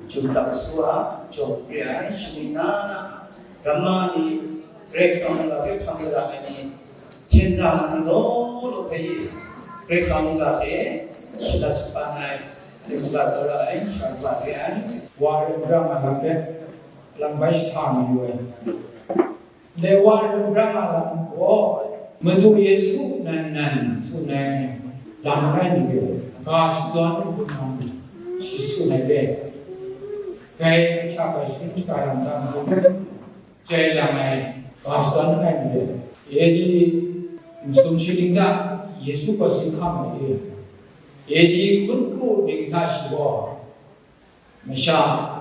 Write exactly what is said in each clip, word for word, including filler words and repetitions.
Jum dak su a, jawm re ai, shani na na, ramma ni, Karai Kasang mungga hpe hpang kara ai ni, hten za na ni law law hpe e, Karai Kasang mungga hte shada shapan ai, mungga tsawra ai, shanhpa re ai. Wa rai brang ai lam hpe, lang bai shahta mayu ai. Ndai wa rai brang a lam gaw, Madu Yesu nan nan tsun ai lam rai nme, ga shadawn hpung nang shi tsun ai re. Dai hta gaw sharin shaga lam hta n-gun jai lang ai ga shadawn rai nme, A D sumshi ning hta Yesu gaw si hkam ai e. A D hkun kru ning hta shi gaw, masha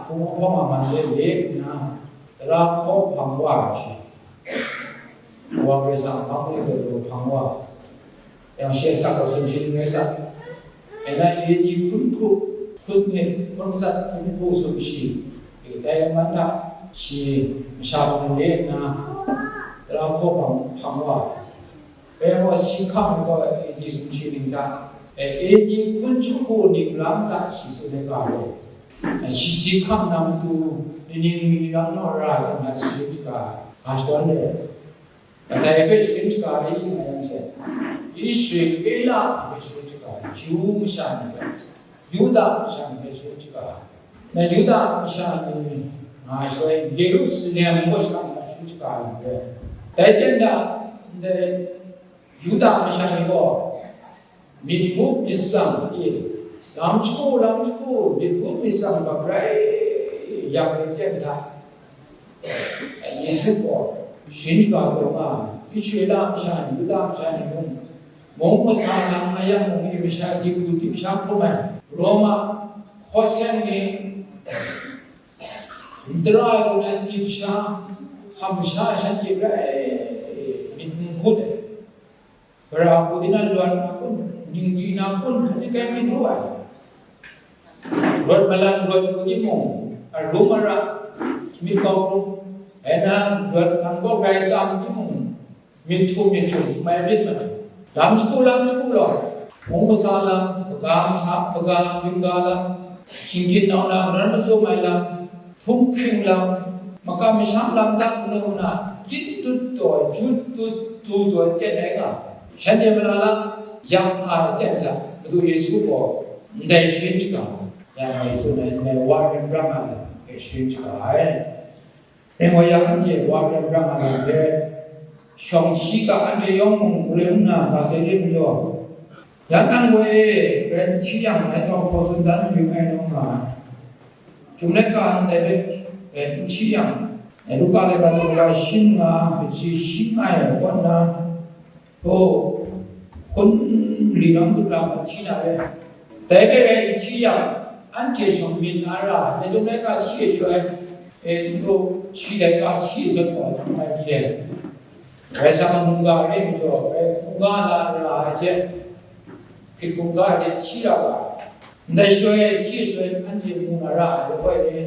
hpung hpawng a man de le nna, tara hkaw hpang wa ai shi, Wa Karai Kasang hpang de lu hpang wa, yang shi a sak gaw sumshi ning rai sa, ena A D hkun hku, hkun myit, hkun matsat, hkun hku sumshi, e, dai man hta shi masha hpang de nna, tara hkaw hpang, hpang wa ai. Bai gaw si hkam gaw A D sumshi ning hta, A D hkun jahku ninglang hta shi tsun ai ga gaw, shi si hkam na matu, ning mi lam naw ra ai hta sharin shaga ai, ga shadawn re ai. Kadai hpe sharin shaga ai nga yang she, Israela hpe sharin shaga ai, Ju masha ni hpe, Yuda masha ni hpe sharin shaga ai. Na Yuda masha ni nga shaloi, Yerusalem kaw shang na sharin shaga ai hpe. Dai hten da, ndai Yuda masha ni gaw myit hpung myit tsang e, lam shagu, lam shagu, myit hpung myit tsang bap rai yang ai hten da, Yesu gaw sharin shaga taw nga ai. Israela masha ni, Yuda masha ni mung, mung masa lam nga yang mung e, masha dip lu dip sha hkrum ai, Roma hkawseng ni, ntara ai kaw nan dip sha, hkam sha shanhte rai myit n hkut ai. Gara hku di na lawt na kun, ningdi na kun, hkun di kai myit ru ai. Rawt malang rawt lu timung, arum ara, myit kau hkrum, ai na rawt hkan kaw rai tam timung, myit htum myit htum mai myit ma ai. Lam shagu lam shagu law, mung masa lam, kaga masa, kaga hpingga lam, shinggyim nau na maran mazum ai lam, hpung hkring lam, makam masham lam hta manu na, kyit dut taw, jut dut du taw, ten ai ga, shanhte mala lam, yang nga ai ten hta, Madu Yesu gaw ndai sharin shaga ai, yang Yesu ndai, ndai wa rai brang ai lam hpe sharin shaga ai. Ring wa yang, anhte wa rai brang ai lam hpe, shawng shi ga anhte yawng mung galaw nna ga sai re majaw, yan an gaw e, rai n hti yang, ngai tau hpaw tsun dan mayu ai nawng nga ai. Chyum laika ndai hpe rai n hti yang, ngai Luka laika daw wa shi nga, kaji shi nga ai kaw nna, hpaw hkun li nawng du lam hti na re. Dai hpe rai n hti yang, anhte shawng myit na ra, dai chyum laika hti ai shaloi, e, n taw, shi laika hti ai zawn gaw, n mai di ai. Karai Kasang a mungga re majaw, grai hkungga la ra ai hte, hkrit hkungga ai hte hti ra ga ai. Ndai shaloi, hti ai shaloi, anhte mu na ra ai, lahkawoi e,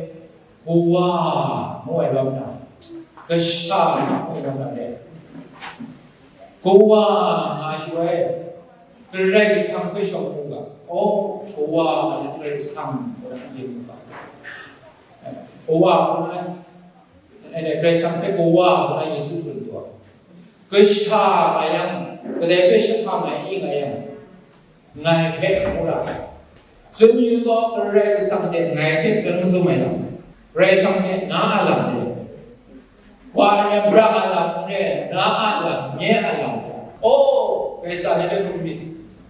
Kawa ngu ai lam na, kasha ngu ai lam na le. Kawa nga ai shaloi, Karai Kasang hpe shawng mu ga, oh, Kawa nga ai Karai Kasang ngu na anhte mu ga. Kawa ngu na, eh, Karai Kasang hpe Kawa ngu na Yesu tsun taw. Kasha nga yang, kadai hpe shahkang ai, i nga yang, ngai hpe ngu ra ai. Tsun yu gaw, Karai Kasang hte ngai hte hkren mazum ai lam, Karai Kasang hte na a lam re, wa rai brang a lam re, na a lam, nye a lam. O, Karai Kasang ni hpe hkrum myit,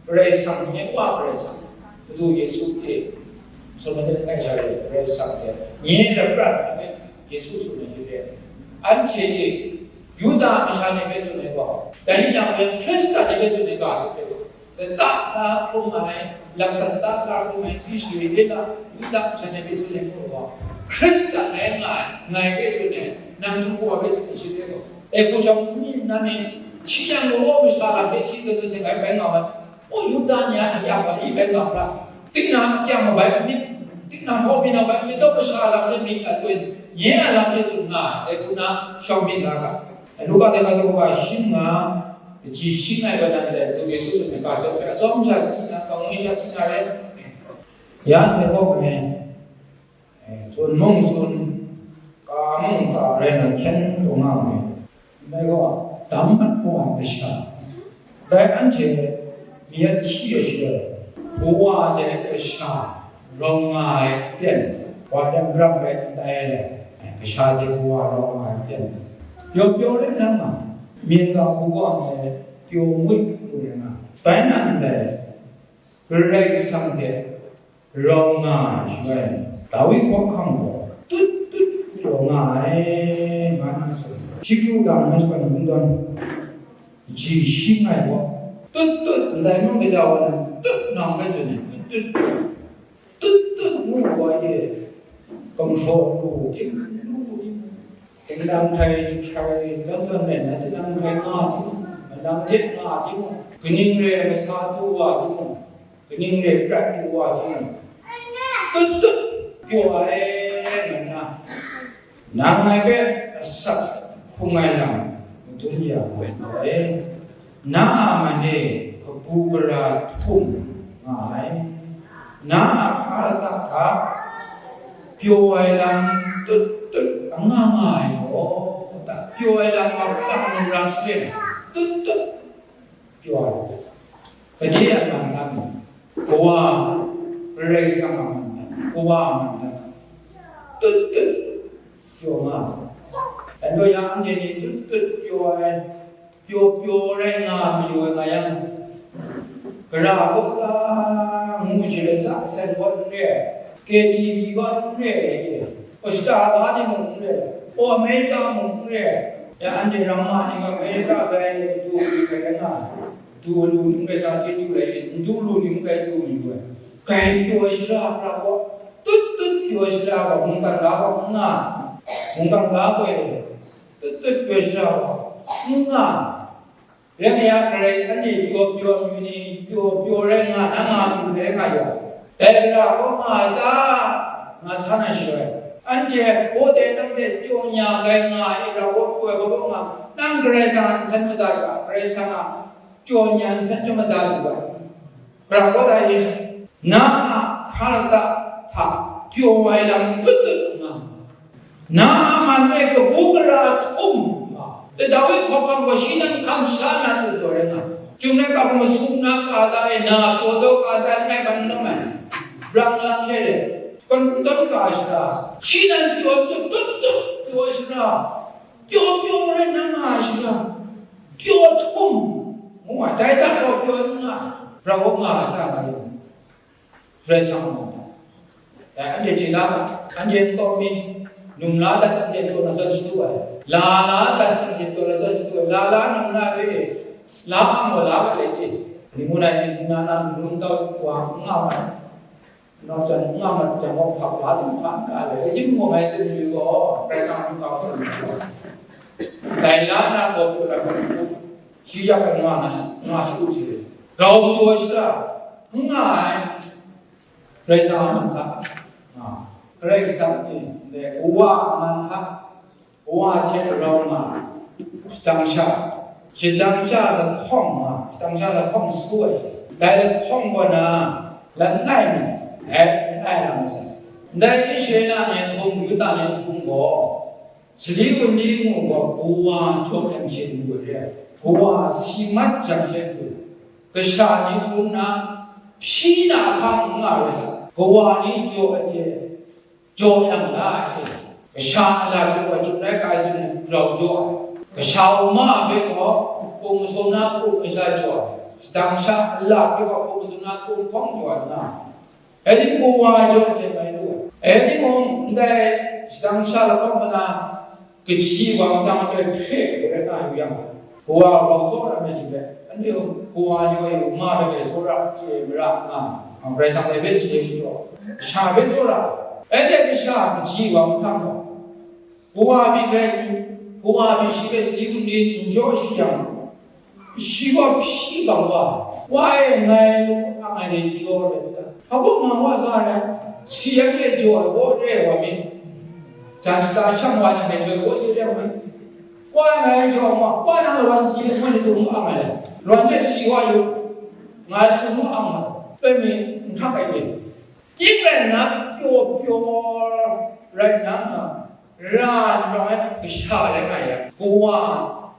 Karai Kasang nye Wa Karai Kasang, Madu Yesu hte, masum madat ai sha re, Karai Kasang hte nye rai prat ai hpe Yesu tsun ai hte re, anhte e, Yuda masha ni hpe tsun ai gaw, dai ni nang hpe Hkristan ni hpe tsun ai ga, tsun ai gaw, lata la hkrum ai, laksan lata la hkrum ai, Israela, Yuda masha ni hpe tsun ai gaw, Hkristan rai nga ai, ngai hpe tsun ai, nang Jinghku wa hpe tsun ai shi hte gaw, e, hku shawng n myit na ni, hti yang gaw, masha lam hpe hti tawn tawn hte ngai bai nga ai, o, Yuda ni a akyang wa, i bai nga hkra, tinang akyang wa bai myit, tinang hpaw myit na bai myit, taw masha lam hte myit ai, nye a lam hte tsun nga ai, e, hku na shawng myit na ga. Luka de ga daw wa shi nga, kaji shi nga ai bai na ndai, Madu Yesu tsun ai ga hpe atsawm sha si na, kangwi sha si na rai. Ya anhte kaw me, Tsun mung tsun, ka mung ka rai na hkyen taw nga ai. Ndai gaw, dam mat wa ai kasha. Dai anhte myit hti ai shaloi, kawa de kasha rawng nga ai aten, wa dan brang rai ndai ai, kasha de kawa rawng nga ai aten, pyaw pyaw rai na nga, myen ga hkungga ai pyaw ngwi lu rai nga, bai na ndai, Karai Kasang hte rau nga ai shaloi, Dawi hkawhkam gaw tut tut pyaw nga ai, nga na tsun. Hkristu ga na shakawn kungdawn ji shi nga ai gaw, tut tut ndai mung gaja wa na tut nang bai tsun ai, tut tut, tut tut ngu wa ye, gumhpraw lu, ting lu, ting dang hkrai hkrai zawn zawn rai na, ting dang hkrai nga timung, madang hte nga timung, kaning re ai masa du wa timung, kaning re prat lu wa timung, tut tut pyaw ai ngu nna, nang ngai hpe asak hkung ai lam madun ya ai. Na a man e kabu gara htum nga ai. Na a hkra lata hta pyaw ai lam tut tut anga nga ai gaw, pyaw ai lam a hkra ngu ra shalem tut tut pyaw ai. Gade a man hta mung, kawa, Karai Kasang a man hta, kawa a man hta, tut tut pyaw nga ai. Dai majaw yang anhte ni tut tut pyaw ai, pyaw pyaw rai nga mayu ai nga yang, gara kaw ta ngu shi rai, sa sen gaw n re ai, K T V gaw n re ai, Australia ni mung n re ai, o America mung n re ai, ya anhte ramma ni gaw America bai du lu ai rai nga ai, du lu n rai sa chyeju rai, n du lu ni n rai du lu ai, grai pyaw ai shara hkra gaw, tut tut pyaw ai shara gaw mungkan ga gaw n nga ai, mungkan ga gaw e, tut tut pyaw ai shara gaw n nga ai. Rai nga yang, Karai anhte pyaw pyaw ai ni, pyaw pyaw rai nga, nang nga pru rai nga yang, dai gara kaw nga ai ta? Nga san ai shaloi, anhte, wode nang hte jaw nya ai nga ai gara kaw pyaw ai gaw nga, nang Karai Kasang a nsan mada yu ga, Karai Kasang a jaw nya nsan jaw mada yu ga. Gara kaw ta e, na a hkra lata hta pyaw ai lam tut tut nga, na a man e kabu gara htum nga, Dawi hkawhkam gaw shi nan hkam sha na tsun taw rai nga, Chyum laika hpung masum na ka da e, na pyaw daw ka da e, ngai hkam n nawng ai, brang lang hte e, kun tawn ka ai shara, shi nan pyaw tut tut tut pyaw ai shara, pyaw pyaw rai na nga ai shara, pyaw htum ngu ai, dai hta gaw pyaw n nga, rau nga ai ta nga yang, Karai Kasang a man hta. Dai anhte chye la ga, anhte nkau mi, num la dat anhte pyaw na zawn shadu ai, la la dat anhte pyaw na zawn shadu ai, la la num la re, la ang gaw la ga let e. Ni ngu na ni, na na num tau wa n nga ai, nau jan n nga mat jang gaw, hkap la lu hpa n ga le, yin gaw ngai tsun yu gaw, Karai Kasang a mung tau tsun yu gaw, dai la na gaw pyaw na gaw, shi yak ai nga na, nga shadu shi, rau pyaw shada n nga ai. Karai Kasang a man hta, a, Karai Kasang ni, ndai Kawa a man hta, Kawa hte rau nga, shadang sha, shadang sha lahkawng nga, shadang sha lahkawng su ai, dai lahkawng kaw na, langai mi, langai na masai. Ndai Israela ni htung, Yuda ni htung gaw, Sali wunli ngu gaw, Kawa jaw yang she ngu ai re ai, Kawa si mat yang she ngu, kasha ni hpung na, hpyi na hkang n nga ai sa, Kawa ni jaw ai hte, jaw yang la ai hte, kasha a lat hpe gaw Chyum laika e tsun ai, grau jaw ai, kasha uma hpe gaw, hpung masum na hpung masha jaw ai, shadang sha a lat hpe gaw, hpung masum na hpung hkawng jaw ai nga ai. Dai ni Kawa jaw hte mai lu ai. Dai ni mung, ndai shadang sha lahkawng mana, kaji wa matang hpe hpe rai nga yu yang, Kawa wa tsawra ai myit hte, anhte Kawa jaw e, ma hpe grai tsawra chye mara nga, Karai Kasang dai hpe chye shadaw, sha hpe tsawra, anhte kasha kaji wa matang gaw, Kawa mi grai, Kawa mi shi hpe sadi hkum ni n jaw shi yang, shi gaw hpyi bang wa, wa e, ngai lung ang ai ni jaw ai ta? Hpa baw nga wa ga rai, si yang she jaw ai baw re ai wa mi, jan shata shang wa yang hpe jaw ai baw se re ai wa mi, wa e, ngai jaw ai wa, wa nang lawan si hkun ni tu n ang ai le, lawan hte si wa yu, ngai tu n ang ai, pen mi n hkrak ai ni. Ning rai nna, pyaw pyaw rai nna, ra nrawng ai kasha rai nga yang, kawa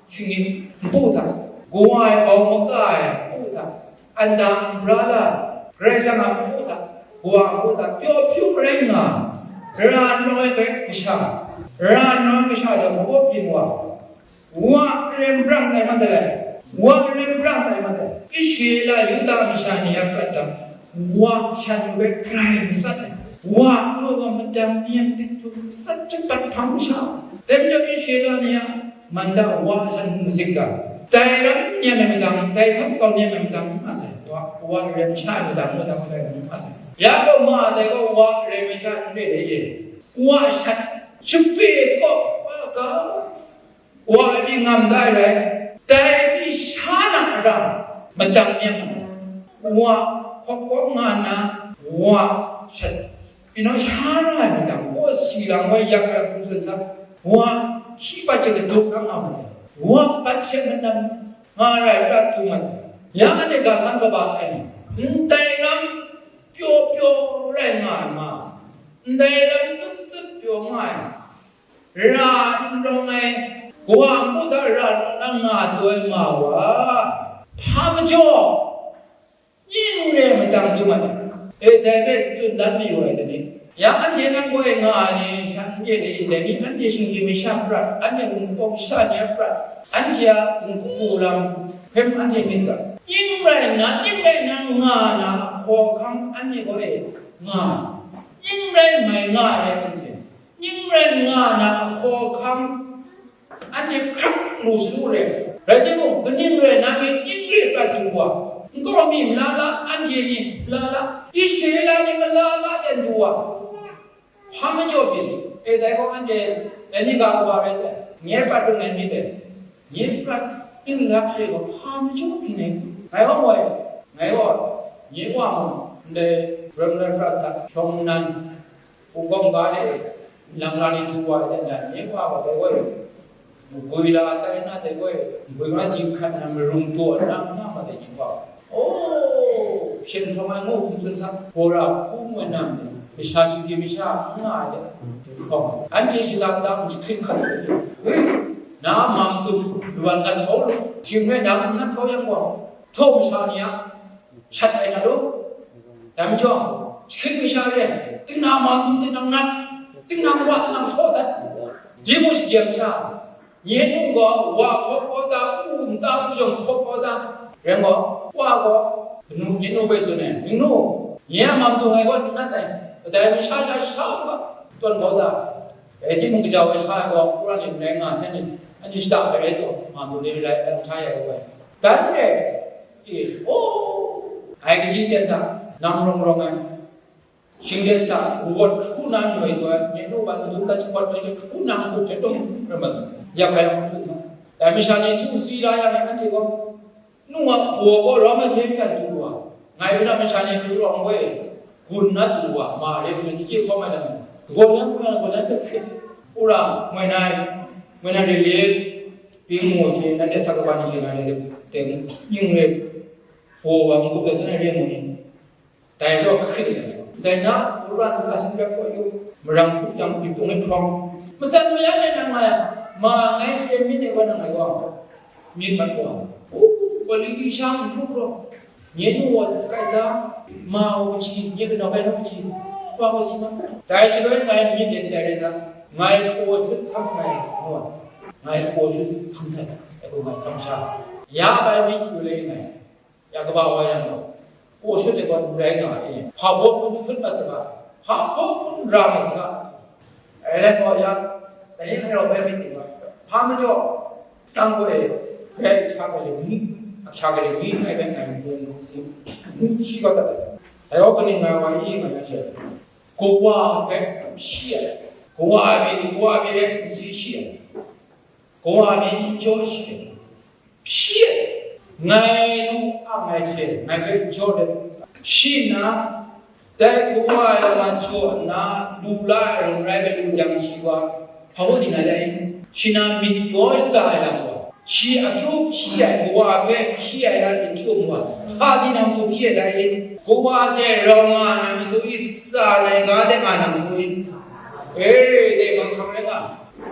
shinggyim npu hta, kawa e bawng maka ai npu hta, Adam, Brahma, Karai Kasang a npu hta, kawa npu hta, pyaw pyaw rai nga, ra nrawng ai kasha, ra nrawng ai kasha gaw mabaw byin wa, wa rem brang ai mat ai, wa rem brang ai mat ai. Israela Yuda masha ni a prat hta, wa shan hpe grai matsat ai, wa gaw madang ni a myit htum matsat chyahpat hpang sha. Dai majaw Israela ni a man da wa shan hku mazik ga, dai ram n nem ai madang, dai hkap kau nem ai madang n nga sai, wa, wa rem sha ai madang, wa dang dai ram n nga sai. Ya gaw ma dai gaw wa rem ai sha n re ai e, wa shat shape kaw wa ga, wa pyi ngam da ai rai, dai pyi sha na ra, madang myit, wa hkawk kawng nga nna, wa shat, pyi nau sha ra ai madang, wa si lang, wa yak ai hpung tsun sa, wa hkyi pat jahtuk na nga madang, wa pat shat manan nga rai prat tu madang, ya anhte ga san kaba ai ni, ndai ram pyaw pyaw rai nga ai ma, ndai lam tut tut pyaw nga ai, ra n rawng ai, kawa npu hta ra nrawng na nga tu ai ma wa, hpa majaw, ning rai madang du ma ni? E, dai hpe tsun dan mayu ai dai ni? Ya anhte nan gaw e nga ai ni, shan n ye ni? Dai ni anhte shinggyim masha prat, anhte ningkawng sha ni a prat, anhte a npu lam hpe anhte myit ga, ning rai nna, ning rai nna nga na a hkawhkam anhte gaw e nga ai. Ning rai mai nga ai anhte, ning rai nga na a hkawhkam, anhte hkrak lu sanu re. Rai timung, kaning rai nna mi ning re prat du wa, nkau mi malala, anhte ni malala, Israela ni malala ten du wa, hpa majaw byin? E, dai gaw anhte, dai ni ga kaba rai sai, nye prat dung ai myit dai, nye prat ning lap re gaw, hpa majaw byin ai? Ngai gaw moi, ngai gaw, nye wa mung, ndai ram rai prat hta shawng nnan, hpung kawng ga de, nlang la ni du wa ai dan, nye wa gaw dai gaw, magwi la tai na dai gaw, magwi ma ji hkrat na marung daw na, na ma dai nye wa. O, hpyen hprawng ai ngu hkum tsun sa, Kora hpung ai nam ni, masha shinggyim masha n nga ai de, hpawng, anhte shadang dang jahkrit hkat ai de, na mam tum, luan gat kau lu, shing rai na n nat kau yang gaw, htaw masha ni a shat ai na lu. Dai majaw, jahkrit masha re, tinang ma hkum tinang nat, tinang wa tinang hkaw dat, dai mung shajeng sha, nye nu gaw wa hkaw kau da, u nta u yawng hkaw kau da, rai gaw, wa gaw, kanu nye nu hpe tsun ai, "Ning nu, nye a mam dung ai gaw n nat ai, kadai masha sha sha u ga, tawn kau da." Rai timung, gaja wa sha ai gaw, Kora ni n rai nga ai hte ni, anhte shada ai rai taw, mam dung ni rai, dan hta ya u ai. Dan re, e, o, ai kaji ten hta, nang rawng rawng ai, shingden hta, gawt hkru na noi taw ai, nye nu wa ndu hta jahpawt ai jahkru na ngu hte tum ram ai, yak ai lam hkru na. Dai masha ni su si la yang, anhte gaw, nu a hpaw gaw rawng ai hte hkran du wa, ngai hpe na masha ni du rawng gaw e, gun na du wa, ma re masha ni chye hkawm ai lam, gaw na, gaw na, gaw na hpe hkrit, wora, moi na, moi na re le, Pingmu hte nanhte sa kaba ni hte nanhte teng ning rai, baw wa n-gup ai, hten re mu ni? Dai gaw hkrit ai. Dai na, Wora nta singlet kaw yu, marang hku yang, yu tung ai hprawng, matsan mayan ai nang ngai a, ma ngai hte myit ai wa nang ngai gaw, myit mat gaw, u, kawli di sha n hkru hkrawng, nye nu gaw kai da, ma gaw kaji, nye kanau kai gaw kaji, wa gaw si ma. Dai shaloi ngai myit let ndai rai sa, ngai hpaw shut sam sai, ngu ai. Ngai hpaw shut sam sai, dai gaw ngai kamsham sha. Ya bai myit yu le ngai, ya kaba wa yang gaw, hpaw shut ai gaw n rai nga ai, hpa hpaw hkun hkun mat saga, hpa hpaw hkun ra mat saga, Rai nna gaw ya, dai ni hkra bai myit ni wa, hpa majaw, tang gaw e, rai hkya galaw ni, a hkya galaw ni, ngai bai ngai mung, mung shi kau dat ai. Dai gaw kaning nga ai wa i nga ya she, kawa hpe shi ai, kawa ai myit ni, kawa ai myit e n si shi ai, kawa ai myit n jaw shi ai. Hpyi ai, ngai nu ang ai hte ngai hpe jaw let, hpyi nna, dai kawa ai wa jaw nna, lu la ai arawng rai ai lu jang, shi wa hpa hpaw di na dai? Shi na myit gaw shaga ai lam gaw, Shi akyu hpyi ai, kawa hpe hpyi ai na hte chyum wa, hpa di na matu hpyi ai dai i? Kawa hte rau nga ai na matu i? Tsan ai ga de nga na matu i? E, dai manghkang rai nga.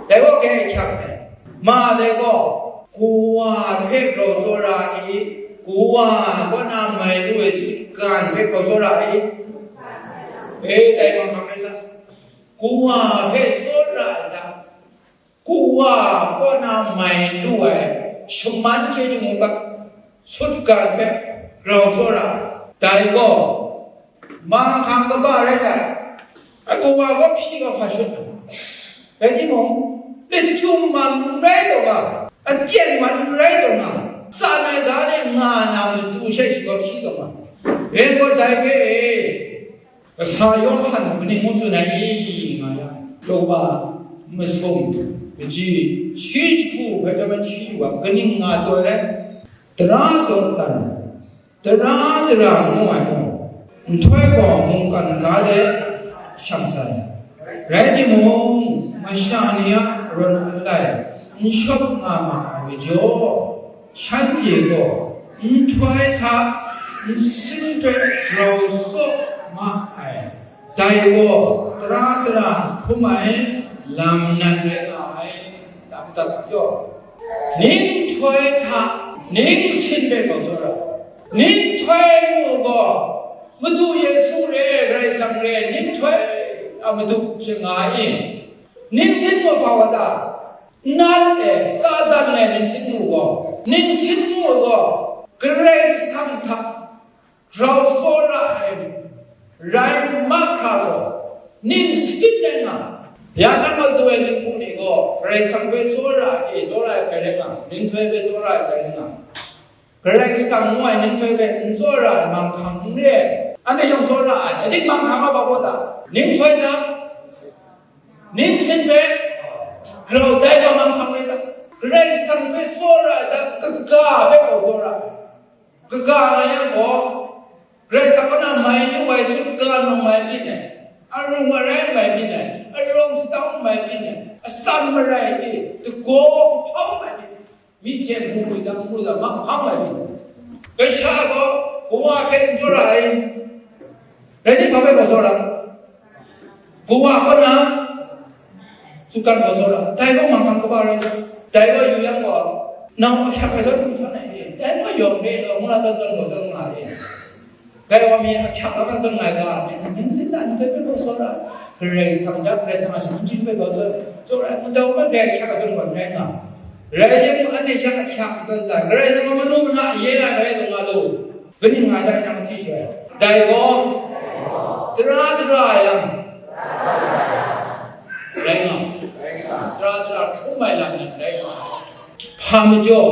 Dai gaw, ke ai hkyak sai. Ma dai gaw, kawa hpe grau tsawra ai i? Kawa kaw na mai lu ai sutgan hpe grau tsawra ai i? E, dai manghkang rai sa. Kawa hpe tsawra ai hta, kawa kaw na mai lu ai shaman chyeju mungga, sutgan hpe grau tsawra ai. Dai gaw, manghkang kaba rai sa ai. Ai kawa gaw hpyi gaw hpa shut ai. Rai timung, lit chyum man n rai taw nga, apyen man n rai taw nga, tsan ai ga de nga na matu she shi gaw hpyi taw nga. Rai gaw, dai hpe e, Kasa Yawhan gaw kaning ngu tsun ai i nga yang, Lawba masum kaji shi jahku hpe tawn ahti wa, kaning nga tawn ai? Tara dawdan, tara dara ngu ai gaw, nhtoi gaw mungkan ga de shang sai. Rai timung, masha ni a rawt alai n shawp nga ma ai majaw, shanhte gaw nhtoi hta nsin hpe grau tsaw ma ai. Dai gaw tara dara hkrum ai lam nan rai nga ai. Dap dap pyaw, ning nhtoi hta ning nsin hpe grau tsaw ra, ning nhtoi mu gaw, Madu Yesu re, Karai Kasang re, ning nhtoi a madu she nga ai i? Ning nsin gaw hpa wa ta? Nat e, Satan e ning nsin mu gaw, ning nsin mu gaw, Karai Kasang hta grau tsawra ai rai mahkra gaw, ning nsin rai nga. Ya nang a du ai dinghku ni gaw, Karai Kasang hpe tsawra e, tsawra ai hpe rai nga, ning nhtoi hpe tsawra ai hpe rai nga. Karai Kasang ngu ai ning nhtoi hpe n tsawra ai manghkang n re ai. Anhte yawng tsawra ai, adik manghkang a hpa gaw ta? Ning nhtoi hta, ning nsin hpe grau dai wa manghkang rai sa. Karai Kasang hpe tsawra ai hta, kaga hpe grau tsawra ai. Kaga nga yang gaw, Karai Kasang kaw na mai lu ai sutgan mung mai byin ai, arung arai mai byin ai, arawng sadang mai byin ai, atsam marai e, dagaw kahpang mai byin ai, myi hte mu lu dan, mu lu dan, mahkang mai byin ai. Kasha gaw kawa hpe n tsawra ai. Rai timung, hpa hpe gaw tsawra? Kawa kaw na sutgan gaw tsawra, dai gaw manghkang kaba rai sa. Dai gaw yu yang gaw, nang ahkyak ai zawn hkum htan ai e, dai gaw yawng re law, ngu na zawn zawn gaw zawn nga e. Dai wa mi ahkyak la na zawn nga ai ga, ning nsin dan hpe gaw tsawra, Karai Kasang hta, Karai Kasang a shaman chyeju hpe gaw tsawra, tsawra, mudau hpe grai ahkyak ai zawn gaw n rai nga. Rai timung, anhte sha ahkyak tawn dan, Karai Kasang a manu mana ye na rai taw nga lu. Kaning nga ai ta, nang hti shaloi? Dai gaw, tara dara yang rai nga, tara dara hkrum ai lam nan rai nga. Hpa majaw,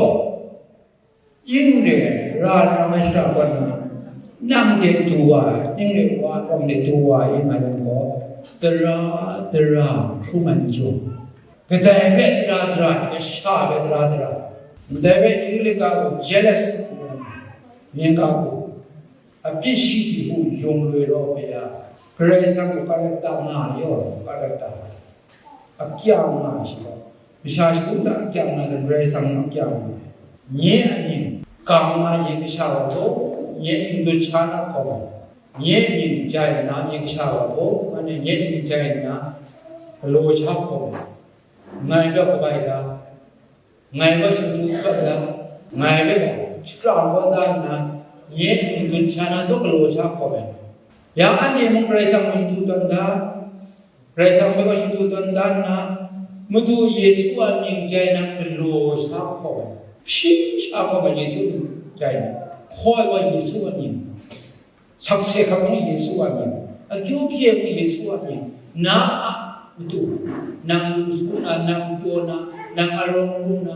yin re ra na masha kaw na, nang de du wa ai, ning re wa nang de du wa ai nga yang gaw, tara dara hkrum ai majaw, kadai hpe tara dara, kasha hpe tara dara, ndai hpe English ga gaw jealous, myen ga gaw, a pyi shi hku yung loi raw hpe ya, Karai Kasang gaw karata nga yaw, karata akyang nga shi gaw, masha shagu hta akyang nga, Karai Kasang akyang nga. Nye a mying gang nga, nye kasha wa gaw, nye mying dun sha na hkawm ai. Nye mying jai nna, nye kasha wa gaw, anhte nye mying jai nna, galaw sha hkawm ai. Ngai gaw kabai da, ngai gaw shingtu kawt da, ngai hpe gaw shakra kawt da nna, nye mying dun sha na zaw galaw sha hkawm ai. Ya anhte mung Karai Kasang mying du tawn da, Karai Kasang hpe gaw shingtu tawn da nna, Madu Yesu a mying jai na galaw sha hkawm ai, hpyi sha hkawm ai, Yesu mying jai na, hkaw ai wa Yesu a mying, sakse hkam ai Yesu a mying, akyu hpyi ai Yesu a mying, na a matu, nang lu su na, nang pyaw na, nang arawng lu na,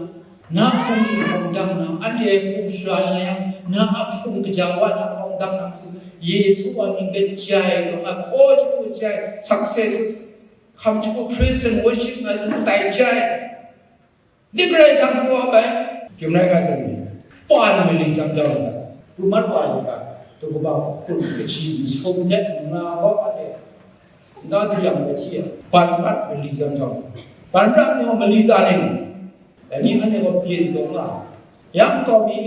na hpung hpung dang na, anhte hpung shara na yang, na a hpung kaja wa na hpung dang na, Yesu a mying hpe jai, nga hkaw shagu jai, success, hkam shagu praise and worship nga, ngu tai jai. Ni Karai Kasang hkaw bai, Kyum rai ga sa ni, pan mali jam jau na, pru mat wa yu ga, tu kaba hkun kaji nsum hte nga gaw a de, nta du yang hpe hti ai, pan mat mali jam jau na, pan rap ni mali tsa ni, Dai ni anhte gaw byin taw nga ai. Yang kau mi,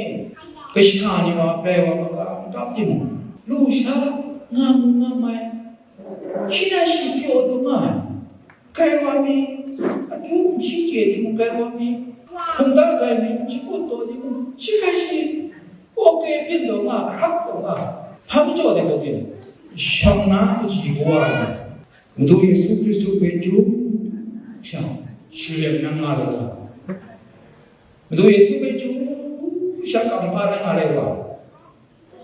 kasha ni wa, grai wa, maka n kap timung, lu sha nga mu nga mai, shi na shi pyaw taw nga ai. Grai wa mi, akyu n shi chye timung, grai wa mi, hkungga grai mi, shi kut taw timung, shi grai shi, oke byin taw nga, hkrap taw nga, hpa majaw dai taw byin. Shawng na kaji kawa ai. Madu Yesu Hkristu hpe chyu sha, sharen nang nga ai wa. Madu Yesu hpe chyu sha, kamhpa nang nga ai wa.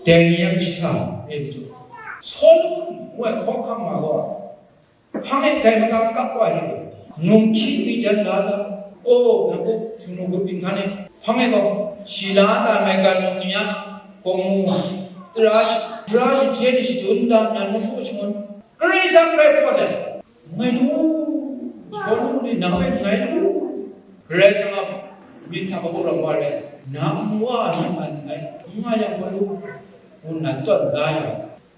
Dai ni a kasha e, Solomon ngu ai hkawhkam ma gaw, hpang e dai maka kap wa ai, num hkyi mi jan la da. O, na kup, htingnu kup byin hkan e, hpang e gaw, shi la da ai maigan num ni a gaw mu, tara shi-, tara shi hte ni shadun da, nan mahkaw shangun, Karai Kasang grai hpawn ai, ngai lu, Solomon ni nang hpe ngai lu, Karai Kasang a myit hta magup lam wa re, nang wa nang man ngai, n nga yang gaw lu, ngu nna tawn da ai.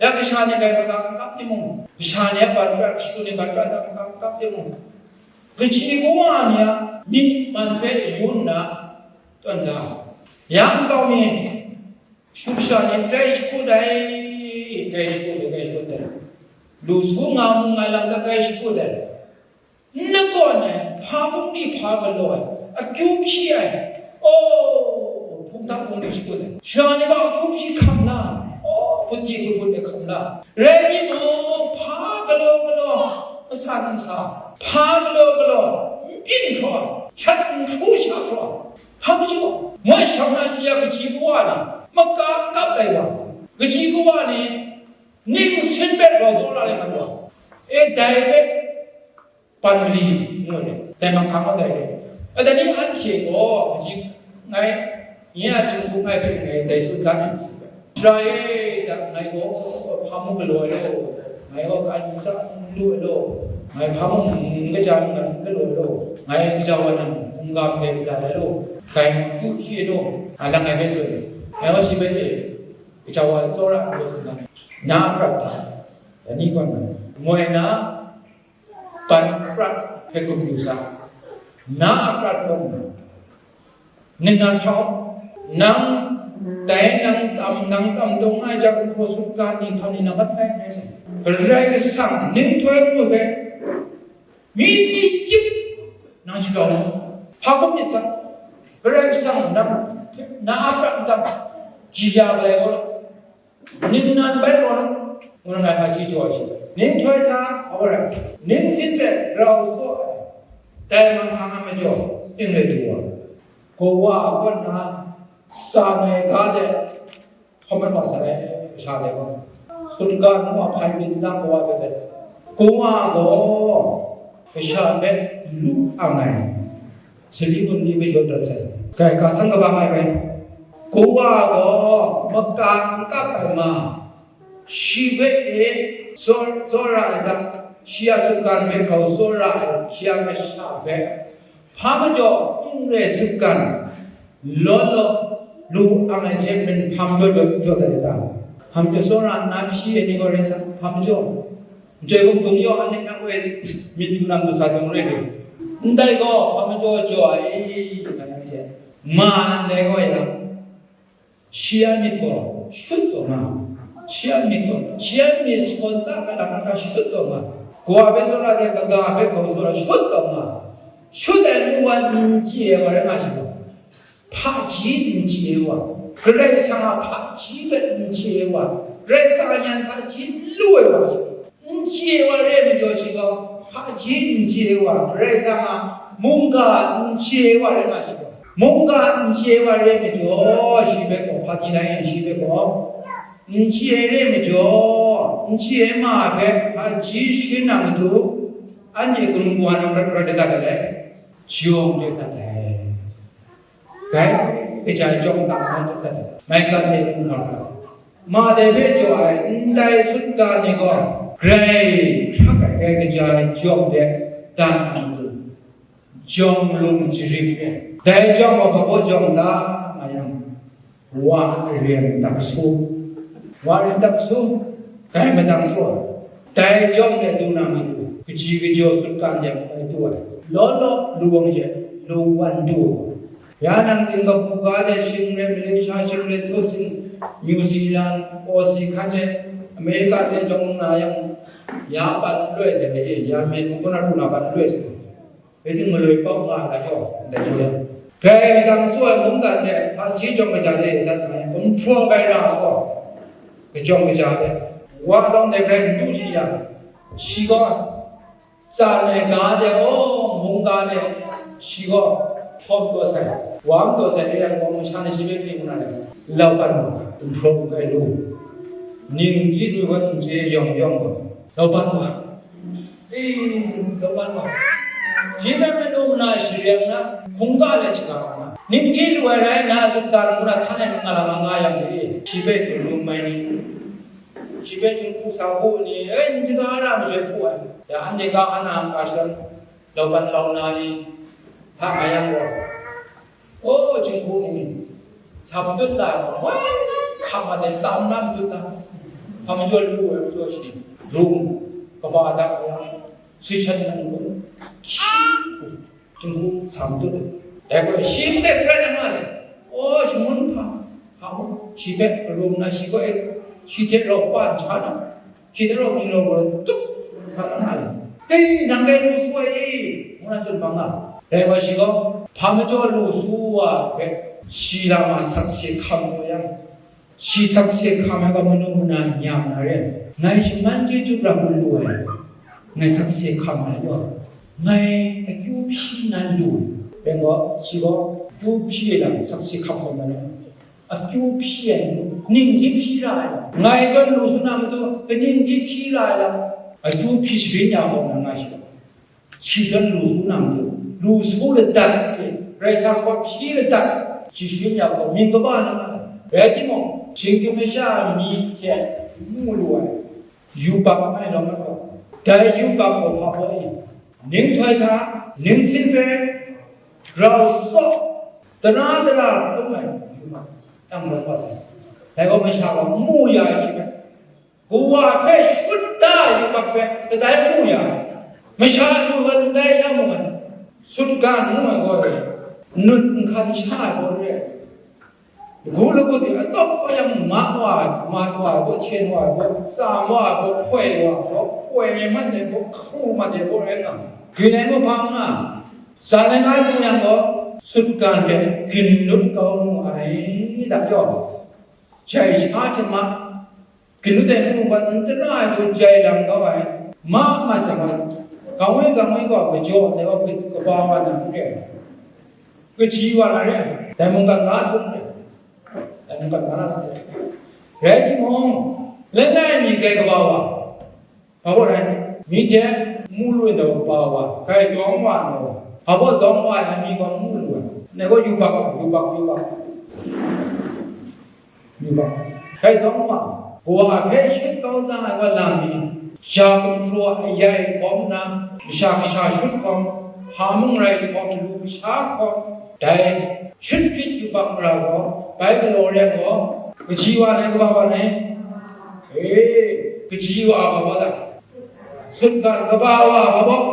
Ya kasha ni grai maka n kap timung, kasha ni a ban prat, kashu ni ban prat hta maka n kap timung, kaji kawa ni a myit man hpe yu nna tawn da ai. Yang kau mi, kashu kasha ni grai shakut ai, grai shakut ai, grai shakut ai. Lu su nga mu nga lam hta grai shakut ai. N nakawn ai, hpa bungli hpa galaw ai, akyu hpyi ai, o, hpung hta bungli shakut ai, sara ni gaw akyu hpyi hkam la, o, hput hti hput hput ai hkam la, rai timung, hpa galaw galaw, masa nsa, hpa galaw galaw, n byin hkraw, shat n hkru sha hkraw, hpa majaw, moi shawng na shi ya kaji kawa ni, maka n kap ai wa, kaji kawa ni, ning sin hpe rau tsawra ai majaw, e, dai hpe, Pan mali ngu ai, dai mahkang a dai re. Dai ni anhte gaw, kaji ngai, nye a htingbu ngai hpe ngai dai tsun ga ai. Sara e, da ngai gaw hpa mu galaw ai law, ngai gaw ka ntsa n lu ai law, ngai hpa mu n kaja n galaw ai law, ngai kaja wa nang hkungga hpe kaja ai law, dai hku shi ai law, a lang ngai hpe tsun. Ngai gaw shi hpe e, kaja wa tsawra n law tsun ga ai. Na a prat hta, dai ni gaw nang, moi na, Ban prat hpe gun pru sa, na a prat gaw nna, ningnan hkau, nang dai nang tam, nang tam dawng ai jang, hpaw sutgan ni hkam ni nang mat ai rai sa. Karai Kasang ninghtoi ngu hpe, mi ti chyip nang shagrau ai, hpa hkum myit sa, Karai Kasang nang na a prat n tam, jaya galai gaw, Ningnan bai rawng, ngu na hpaji jaw ai shi, ninghtoi hta hkau ai, ningsin hpe rau tsaw ai, dai manghkang a majaw, ning rai du wa, kawa kaw nna, tsa ai ga de hkawm mat wa sai, kasha de gaw, sutgan ngu a hpai myit ndang kawa hte, kawa gaw kasha hpe lu ang ai. Sali gun ni hpe jaw dat sai. Kai, ka san kaba mai bai. Kawa gaw maka n kap ai ma, shi hpe e tsawra, tsawra ai hta, shi a sutgan hpe hkau tsawra ai, shi a kasha hpe hpa majaw n rai sutgan, law law lu ang ai hte maren hpa majaw jaw, jaw dat ai ta? Hpa majaw tsawra nna hpyi ai ni gaw rai sa, hpa majaw. Chyoi hkum dum yaw, anhte nang hpe myit du na matu sa jang rai re. Ndai gaw, hpa majaw jaw ai, nga yang hte, ma ndai gaw yang, shi a myit gaw shut taw nga, shi a myit gaw, shi a myit sawn ta ai lam hta shut taw nga, kawa hpe tsawra de, kaga hpe hkau tsawra shut taw nga, shut ai ngu wa n chye ai wa rai nga shi gaw, hpaji n chye ai wa, Karai Kasang a hpaji hpe n chye ai wa, Karai Kasang a nyan hpaji n lu ai wa, n chye ai wa re ai majaw shi gaw, hpaji n chye ai wa, Karai Kasang a mungga n chye ai wa rai nga shi gaw, mungga n chye ai wa re ai majaw, shi hpe gaw, hpaji lai yang shi hpe gaw, n chye ai re ai majaw, n chye ai ma hpe hpaji shin na matu, anhte kalu kawa nang rat rat dat dat ai, jawng dat dat ai. Gai, kaja jawng dang hkang hkrat ai, maigan de hkungga hkra, ma de hpe jaw ai ndai sutgan ni gaw, grai hkrak ai, gai kaja jawng de dan ai, jawng lung jarit ai. Dai jawng gaw hpa baw jawng ta nga yang, wa rem tak su, wa rem tak su, gai madang su ai. Dai jawng de du na matu, kaji kajaw sutgan de hkrai du ai, law law lawang hte lawang du ai. Ya nang Singapore ga de shing re, Malaysia shing re, tu sing, New Zealand, Aussie hkan de, America de jawng na yang, ya ban loi se de, ya me kung na lu na ban loi se. Rai ting maloi pau nga ai ga yaw, ndai hte. Karai Kasang tsun ai mungdan de, hpaji jawng kaja de, dat ai, gumhpraw bai ra gaw, kajawng kaja de, wa lawng de grai n du shi yang, shi gaw, tsan ai ga de, aw, mung ga de, shi gaw, hpawm taw sai, wa n taw sai, e yang gaw, masha ni shi hpe ning nna le, lau ban wa, gumhpraw n gai lu, ning di lu wa n chye yawng yawng gaw, lau ban wa. E, law ban wa. Shi hpe manu na shireng na, hkungga le shaga na. Ning di lu ai rai nna, Sutgan ngu na san ai nga lam nga yang de, shi hpe tsun lu mai ni, shi hpe jinghku sa hku ni, e, n shaga ra majoi hku ai. Ya anhte ga hkan na hkra shadawn, law ban lau na ni, hta nga yang gaw, O, jinghku ni, sa matut la, wai, hkam ma de tam na matut la, hpa majaw lu ai majaw shi, lung, kaba da yang, sui shan na lu, jinghku sa matut. Dai gaw shi ndai prat na nga le, o, shangun hpa, hpa mu, shi hpe lung na shi gaw e, shi hte rau kpa n sha na, Shi hte rau ni rau gaw tup sa na nga ai. Hei, nang dai lu su ai e, ngu na tsun bang nga. Dai wa shi gaw, hpa majaw lu su wa hpe, shi lam a sakse hkam lu yang, shi sakse hkam ai gaw manu mana nyam na re. Ngai shaman chyeju rap lu ai, ngai sakse hkam ai yaw, ngai akyu hpyi nan lu. Rai gaw, shi gaw, akyu hpyi ai lam sakse hkam hkam na re. Akyu hpyi ai, ning hkying hpyi ra ai lam, ngai zawn lu su na matu, kaning hkying hpyi ra ai lam, akyu hpyi sharin ya gaw na nga shi, shi zawn lu su na matu, lu su ladat, Karai Kasang gaw hpyi ladat, shi sharin ya gaw mying kaba na nga ai. Rai timung, shinggyim masha mi hte mu lu ai, yubak ai lam gaw, dai yubak gaw hpa hpa e, ning htoi hta, ning sin hpe, grau saw, tara tara hkrum ai yubak, tang rawt wa sai. Dai gaw masha gaw mu ya ai shi hpe, kawa hpe shut da ai yubak hpe kadai mu ya ai. Masha lu ai ndai sha mung ai, Sutgan ngu ai gaw e, nut nhkan sha ai gaw re ai. Lagu lagut e atawk wa yang, ma wa ai, mat wa ai gaw, hten wa ai gaw, tsam wa ai gaw, hpoi wa ai gaw, hpoi mat ai gaw, hku mat ai gaw rai nga. Grin ai gaw hpa nga, Tsan ai nga lu yang gaw, Sutgan hpe ginlut kau mu ai, dak yaw, jai sha hte ma, ginlut ai mu gaw, n tara ai hku jai lam kau ai, ma mat jang gaw, gangwi gangwi gaw, majaw ai gaw, kaba wa na n re ai, kaji wa na re ai, dai mungkan ga htum re ai, dai mungkan ga htum re ai. Rai timung, langai mi dai kaba wa, Hpa baw rai, mi hte mu lu ai kaba wa, grai dawng wa ai gaw, hpa baw dawng wa ai mi gaw mu lu ai. Ngai gaw yubak, yubak, yubak, yubak. Grai dawng wa, kawa hpe shut kau da ai wa lam mi, ja gumhpraw ayai hkawm nna, masha kasha shut hkawm, hpa mung rai hkawm, lu sha hkawm, dai shut hpyit yubak mara gaw, bai galaw re ai gaw, kaji wa ai kaba wa ai. E, kaji wa hpa baw ta? Sutgan kaba wa hpa baw?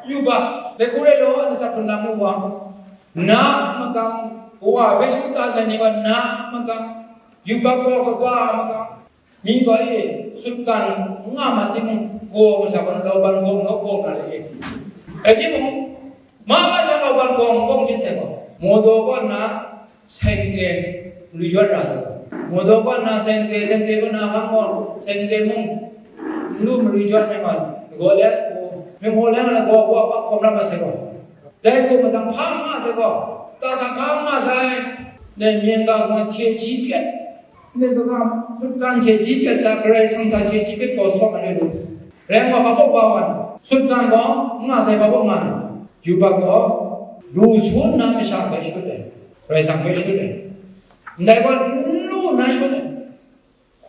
Yubak, dai hku rai law, na sat hkrung na mu wa. Na makang, kawa hpe shut da sai ni gaw na makang, yubak gaw kaba makang. Mi gaw e, Sutgan n nga ma timung, gaw masha gaw lauban gawng, lauban gawng na le e. Rai timung, ma ma jang lauban gawng, gawng shin sai gaw, Mawdaw kaw na, Sengke, lu jawn ra sai. Mawdaw kaw na Sengke, Sengke kaw na hpang gaw, Sengke mung, n lu malu jawn ai man, gaw let, mying hkaw let na gaw, gaw hpa hkawm ram ai sai gaw. Dai hku mahtang hpa nga sai gaw, ta hta hpa nga sai, dai myen ga hkawng hte ji pyet, dai kaga Sutgan hte ji pyet ta, Karai Kasang hta hte ji pyet gaw sawm ai rai lu. Rai nga, hpa baw wa wan, Sutgan gaw n nga sai, hpa baw nga ai. Yubak gaw, lu su nna masha hpe shut ai, Karai Kasang hpe shut ai. Ndai gaw, n lu nna shut ai.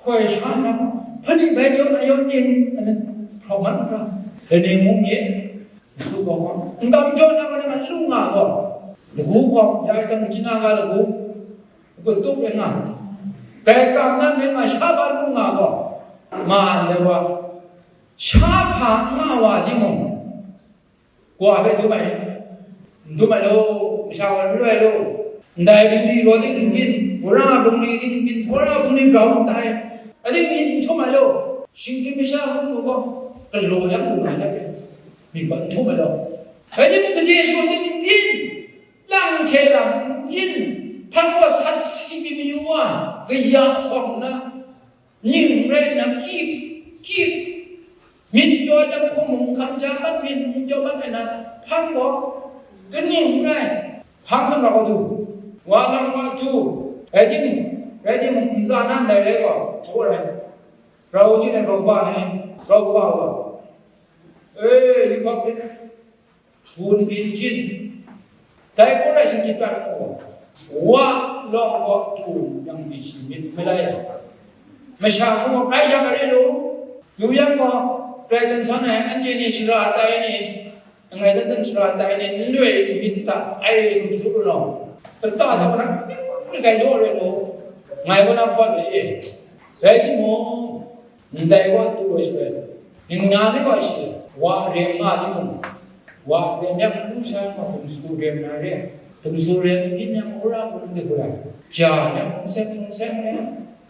Hkoi sha nna, hpaning bai jaw na yawng ning, hpraw mat n ra, laning mung ye, n su gaw gaw, n kam jaw na gaw, n lu nga gaw, lagu gaw, ya jang, jina ga lagu, katup rai nga, grai kam na rai nga, sha hpa lu nga gaw, ma ndai wa, sha hpa nga wa timung, Kawa hpe dum ai, N htum ai law, masha wa n lu ai law, ndai bungli raw ting n byin, wora bungli ting n byin, wora bungli grau n tai, ating myit n htum ai law, shinggyim masha hkrum lu gaw, galaw yang lu na ai, myit gaw n htum ai law, rai timung, gade shakawn ting n byin, lang hte lang n byin, hpang gaw sat si pyi mayu wa, kaya sawng nna, ning rai nna, kyip, kyip, myit jaw ai jang hkum mung hkam ja mat, myit mung jaw mat ai na, hpang gaw kaning n rai, hpang hkan rau du, wa lang wa du, rai timung, rai timung, ntsa na ndai rai gaw, hpaw rai, rau jin ai rau ba ni, rau ba wa, e, yubak rit, Gun byin jin, dai hku rai shingkyit prat gaw, wa lawng gaw tu yang pyi shi myit malai ai. Masha gaw rai yang a re lu, yu yang gaw, Karai Kasang sanng e anhte ni shara tai ni, langai tsan tsan shara tai ni, nloi myit hta ai htum htu lu law, kata hta na, n gai law re lu, ngai gaw na hpawt e. Rai timung, Ndai gaw tu ai shaloi, nna ni gaw shi, wa rem nga timung, wa rem yang, lu sha nga hkum su rem na re, hkum su rem byin yang, wora hkum de hku rai, ja yang, hkum seng, hkum seng re,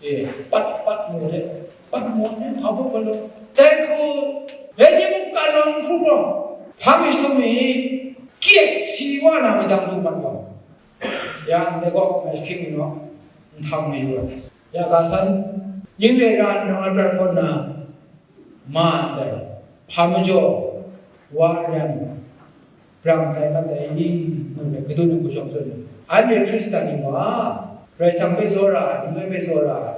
e, pat, pat mu de, pat mu de, hpa hpung gaw lu, dai hku, rai timung, ka rawng hku gaw, hpa mi shatup mi, kyet si wa na madang du mat gaw, ya ndai gaw, ngai hkying mi naw, nhtang mi wa. Ya ga san, ning re ra nrang ai prat kaw na, ma ndai, hpa majaw, wa ran, brang tai mat ai ni, ngu ai, kadu nang kashawng tsun ai. Anhte Hkristan ni wa, Karai Kasang hpe tsawra ai, ningwai hpe tsawra ai,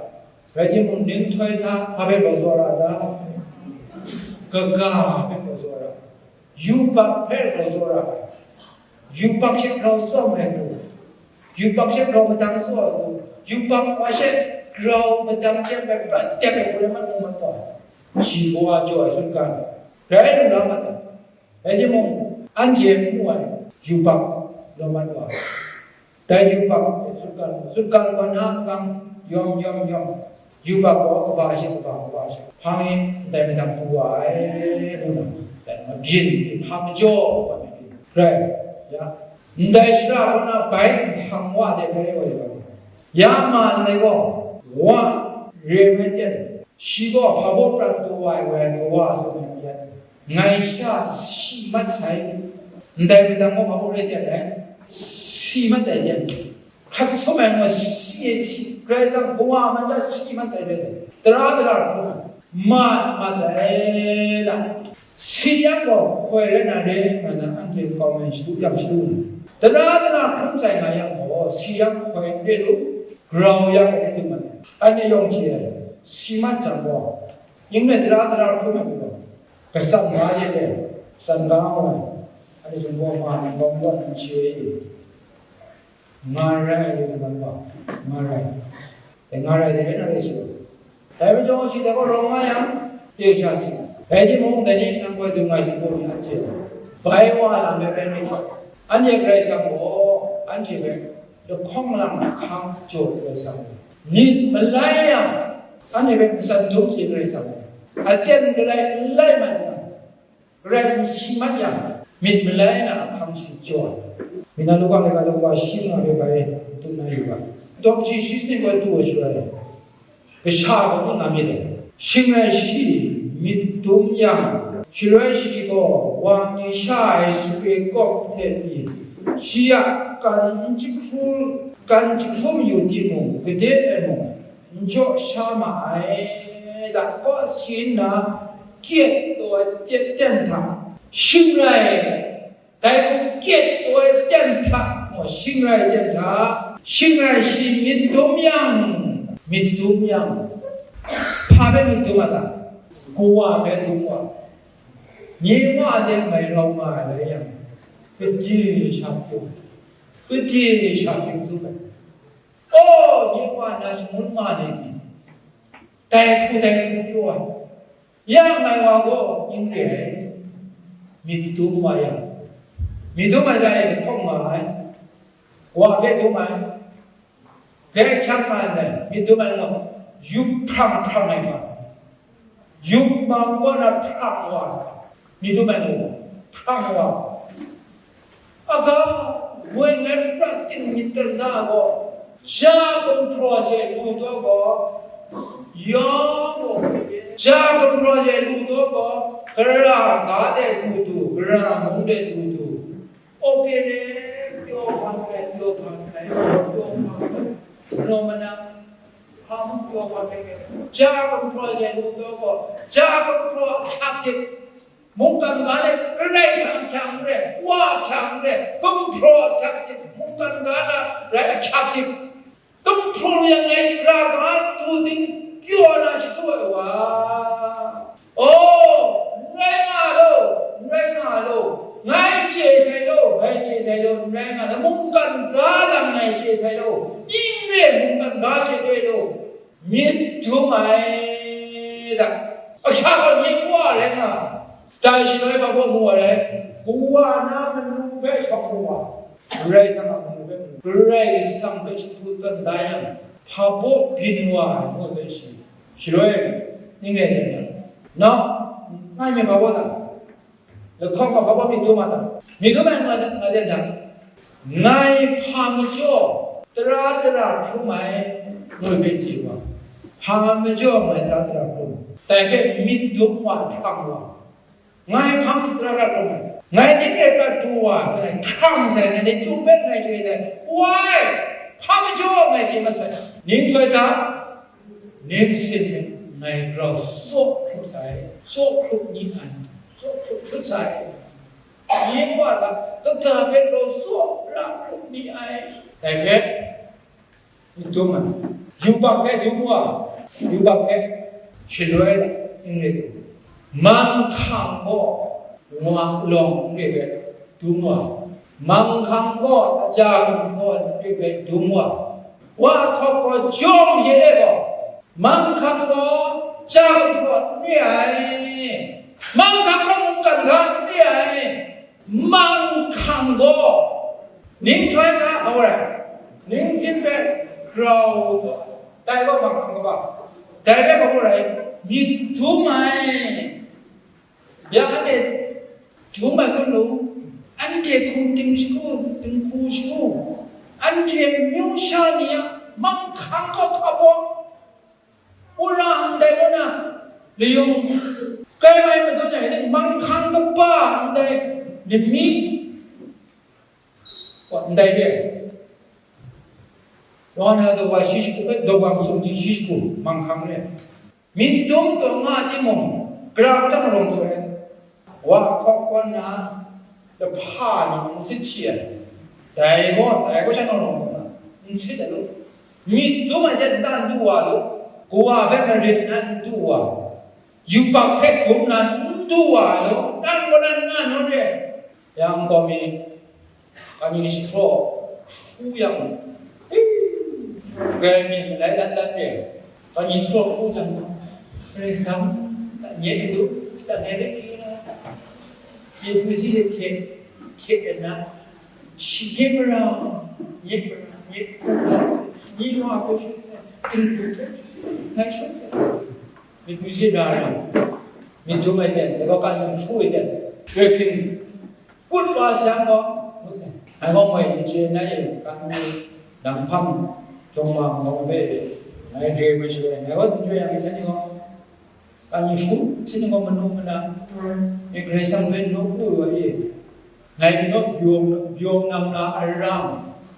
rai timung, ning htoi hta, hpa hpe gaw tsawra ai ta? Kaga hpe gaw tsawra ai. Yubak hpe gaw tsawra ai. Yubak she grau tsawm ai hku, yubak she grau madang tsawm ai hku, yubak wa she grau madang chyam ai prat tep ai hku rai mat mu mat gaw, shi kawa jaw ai sutgan rai lu la mat ai. Rai timung, anhte n mu ai yubak lawm mat wa, dai yubak hpe sutgan, sutgan wa na makang yawm yawm yawm, yubak gaw kaba shi kaba, kaba shi, hpang e ndai madang du wa ai, ngu na, dai mabyin hpa majaw wa myit rai, ya, ndai shara kaw na bai nhpang wa de rai wa ai, ya ma ndai gaw, wa re ai ten, shi gaw hpa baw prat du wa ai, wa ai kawa tsun ai myit. Ngai sha si mat sai, ndai madang gaw hpa baw re ten ai, si mat ai ten, hkrat sawm ai ngu si e si, Karai Kasang kawa man da si mat sai re, tara tara hkrum ai, ma mat ai la, si yang gaw hkoi rai na re, nga na anhte kau man shadu yang shadu na, tara tara hkrum sai nga yang gaw, si yang hkoi n re lu, grau yang re du mat ai, anhte yawng hte si mat jang gaw, ning rai tara tara hkrum ai gaw, Kasan ga de le, san ga ai, anhte sumgaw ma ni bawng gaw n chye, nga rai, nga rai, nga rai, e, nga rai de rai na rai su. Dai majaw shi dai gaw rawng nga yang, chye sha si. Rai timung, dai ni nang gaw dung nga shi hku ni anhte bai wa lam de rai mi hta, anhte Karai Kasang gaw anhte hpe lahkawng lang hkang jaw Karai Kasang, myit malai yang, anhte hpe matsan dum chye Karai Kasang, aten galai n lai mat yang, Karai n si mat yang, myit malai na ahkang shi jaw ai. Myit na Luka laika daw wa shi nga hpe bai tut na yu ga. Dawng shi shi ni gaw du ai shaloi, kasha gaw nga myit ai. Shing rai shi myit dum yang, shaloi shi gaw wa ni sha ai shapre kawp hte pyi, shi a kan n jahkru, kan jahkrum yu timung, gade e mung, n jaw sha ma ai, da kaw si nna, kyet taw ai ten hta, shing rai, dai hku kyet taw ai ten hta, gaw shing rai ten hta, shing rai shi myit dum yang, myit dum yang, hpa hpe myit dum a ta? Kawa hpe dum wa, nye wa a teng mai rau nga ai rai yang, gade sha pyaw, gade sha pyaw tsun ai. O, nye wa na shangun nga ai ni, dai hku dai hku pyaw ai. Ya ngai wa gaw ning re ai, myit dum wa yang, myit dum ai dai hkawng nga ai, wa hpe dum ai, grai hkyak nga ai, myit dum ai gaw, yup hprang hprang ai nga, yup mang kaw na hprang wa, myit dum ai gaw, hprang wa. Aga, moi ngai prat ting myit kanda gaw, ja gumhpraw hte lu taw gaw, yawng gaw, ja gumhpraw hte lu taw gaw, gara ga de du du, gara mung de du du, oke ne, pyaw hpan ai, pyaw hpan ai, pyaw hpan ai, no manang, hpa mung pyaw hpan ai, ja gumhpraw hte lu taw gaw, ja gumhpraw hkyak hte, mungkan ga le, Karai Kasang hkyang n re, Wa hkyang n re, gumhpraw hkyak hte, mungkan ga na rai ahkyak hte, gumhpraw yang ngai ra ga tu ting pyaw na shadu ai wa. Oh, n rai nga law, n rai nga law, ngai chye sai law, ngai chye sai law, n rai nga law, mungkan ga lam ngai chye sai law, n re mungkan ga she doi law, myit dum ai da. Ahkyak gaw myit wa rai nga. Dai shaloi gaw mu wa rai, kawa na manu hpe shawng mu wa, Karai Kasang a manu hpe mu, Karai Kasang hpe shadu tawn da yang, hpa baw byin wa ai ngu hpe shi, shaloi, n rai rai yang, na, ngai myit hpa baw ta? Lahkawng hpa baw myit dum ma ta? Myit dum ai nga, nga den hta? Ngai hpa majaw tara tara hkrum ai, ngu hpe chye wa, hpa majaw ngai tara tara hkrum, dai hpe myit dum wa, hprang wa, ngai hpa majaw tara tara hkrum ai, ngai ning rai prat du wa, ngai hkrang sai, ngai chyu hpe ngai chye sai, wai, hpa majaw ngai chye masai, ning htoi hta, ning sin hpe ngai grau tsaw hkrup sai, tsaw hkrup ni ai, tsaw hkrup hkrup sai. Nye Wa hta kaga hpe grau tsaw ra hkrup ni ai. Dai hpe, myit dum ai. Yubak hpe dum wa, yubak hpe shaloi n re, manghkang gaw wa lawng n re hpe dum wa, manghkang gaw aja gumhpraw n re hpe dum wa, wa hkawk gaw jawng hte e gaw, manghkang gaw ja gumhpraw n re ai, manghkang gaw mungkan ga n re ai, manghkang gaw ning htoi hta hkau rai, ning sin hpe grau taw, dai gaw manghkang kaba, dai rai gaw rai, myit dum ai. Ya anhte dum ai hkrum lu, anhte hkum ting shagu, dinghku shagu, anhte amyu sha ni a manghkang gaw hpa baw, wora ndai kaw na, layung kai mai madun ai, manghkang kaba ndai lami, ndai re. Yawng na daw wa shi shagu, daw wa masum hte shi shagu, manghkang re. Myit dum taw nga timung, gara hta rawng taw ai. Wa hkawk kaw nna, lahpa ni n sit shi ai. Dai gaw, dai gaw sha rawng taw na, n sit ai lu. Myit dum ai hte nta n du wa lu. Kawa hpe marit na n du wa. Yubak hpe dum na n du wa lu. Nang gaw na n nga nawn re. Yang gaw mi, kani jahpraw hpu yang, grai mi, lai lan lan re, kani jahpraw hpu jang, Karai Kasang, nye matu, nye hpe hkye na sa, nye pyi si hte hkye, hkye na, shi nye mara, nye mara, nye hpu, nye wa hpe shut sai, tinghku hpe shut sai, ngai shut sai, nye pyi si da ra, myit dum ai ten, dai gaw kan hpu ai ten, Grai Karai Kasang, Kut wa sa gaw, ngu sai. Ngai gaw moi n chye na e, kan ni, nang hpang, jawng wa ngai hpe, ngai re mai shaloi, ngai gaw n chye yang, shanhte gaw, kan ni hkru, shanhte gaw manu mana, ngai Karai Kasang hpe nawku wa e, ngai ni gaw byawng, byawng nang na aram,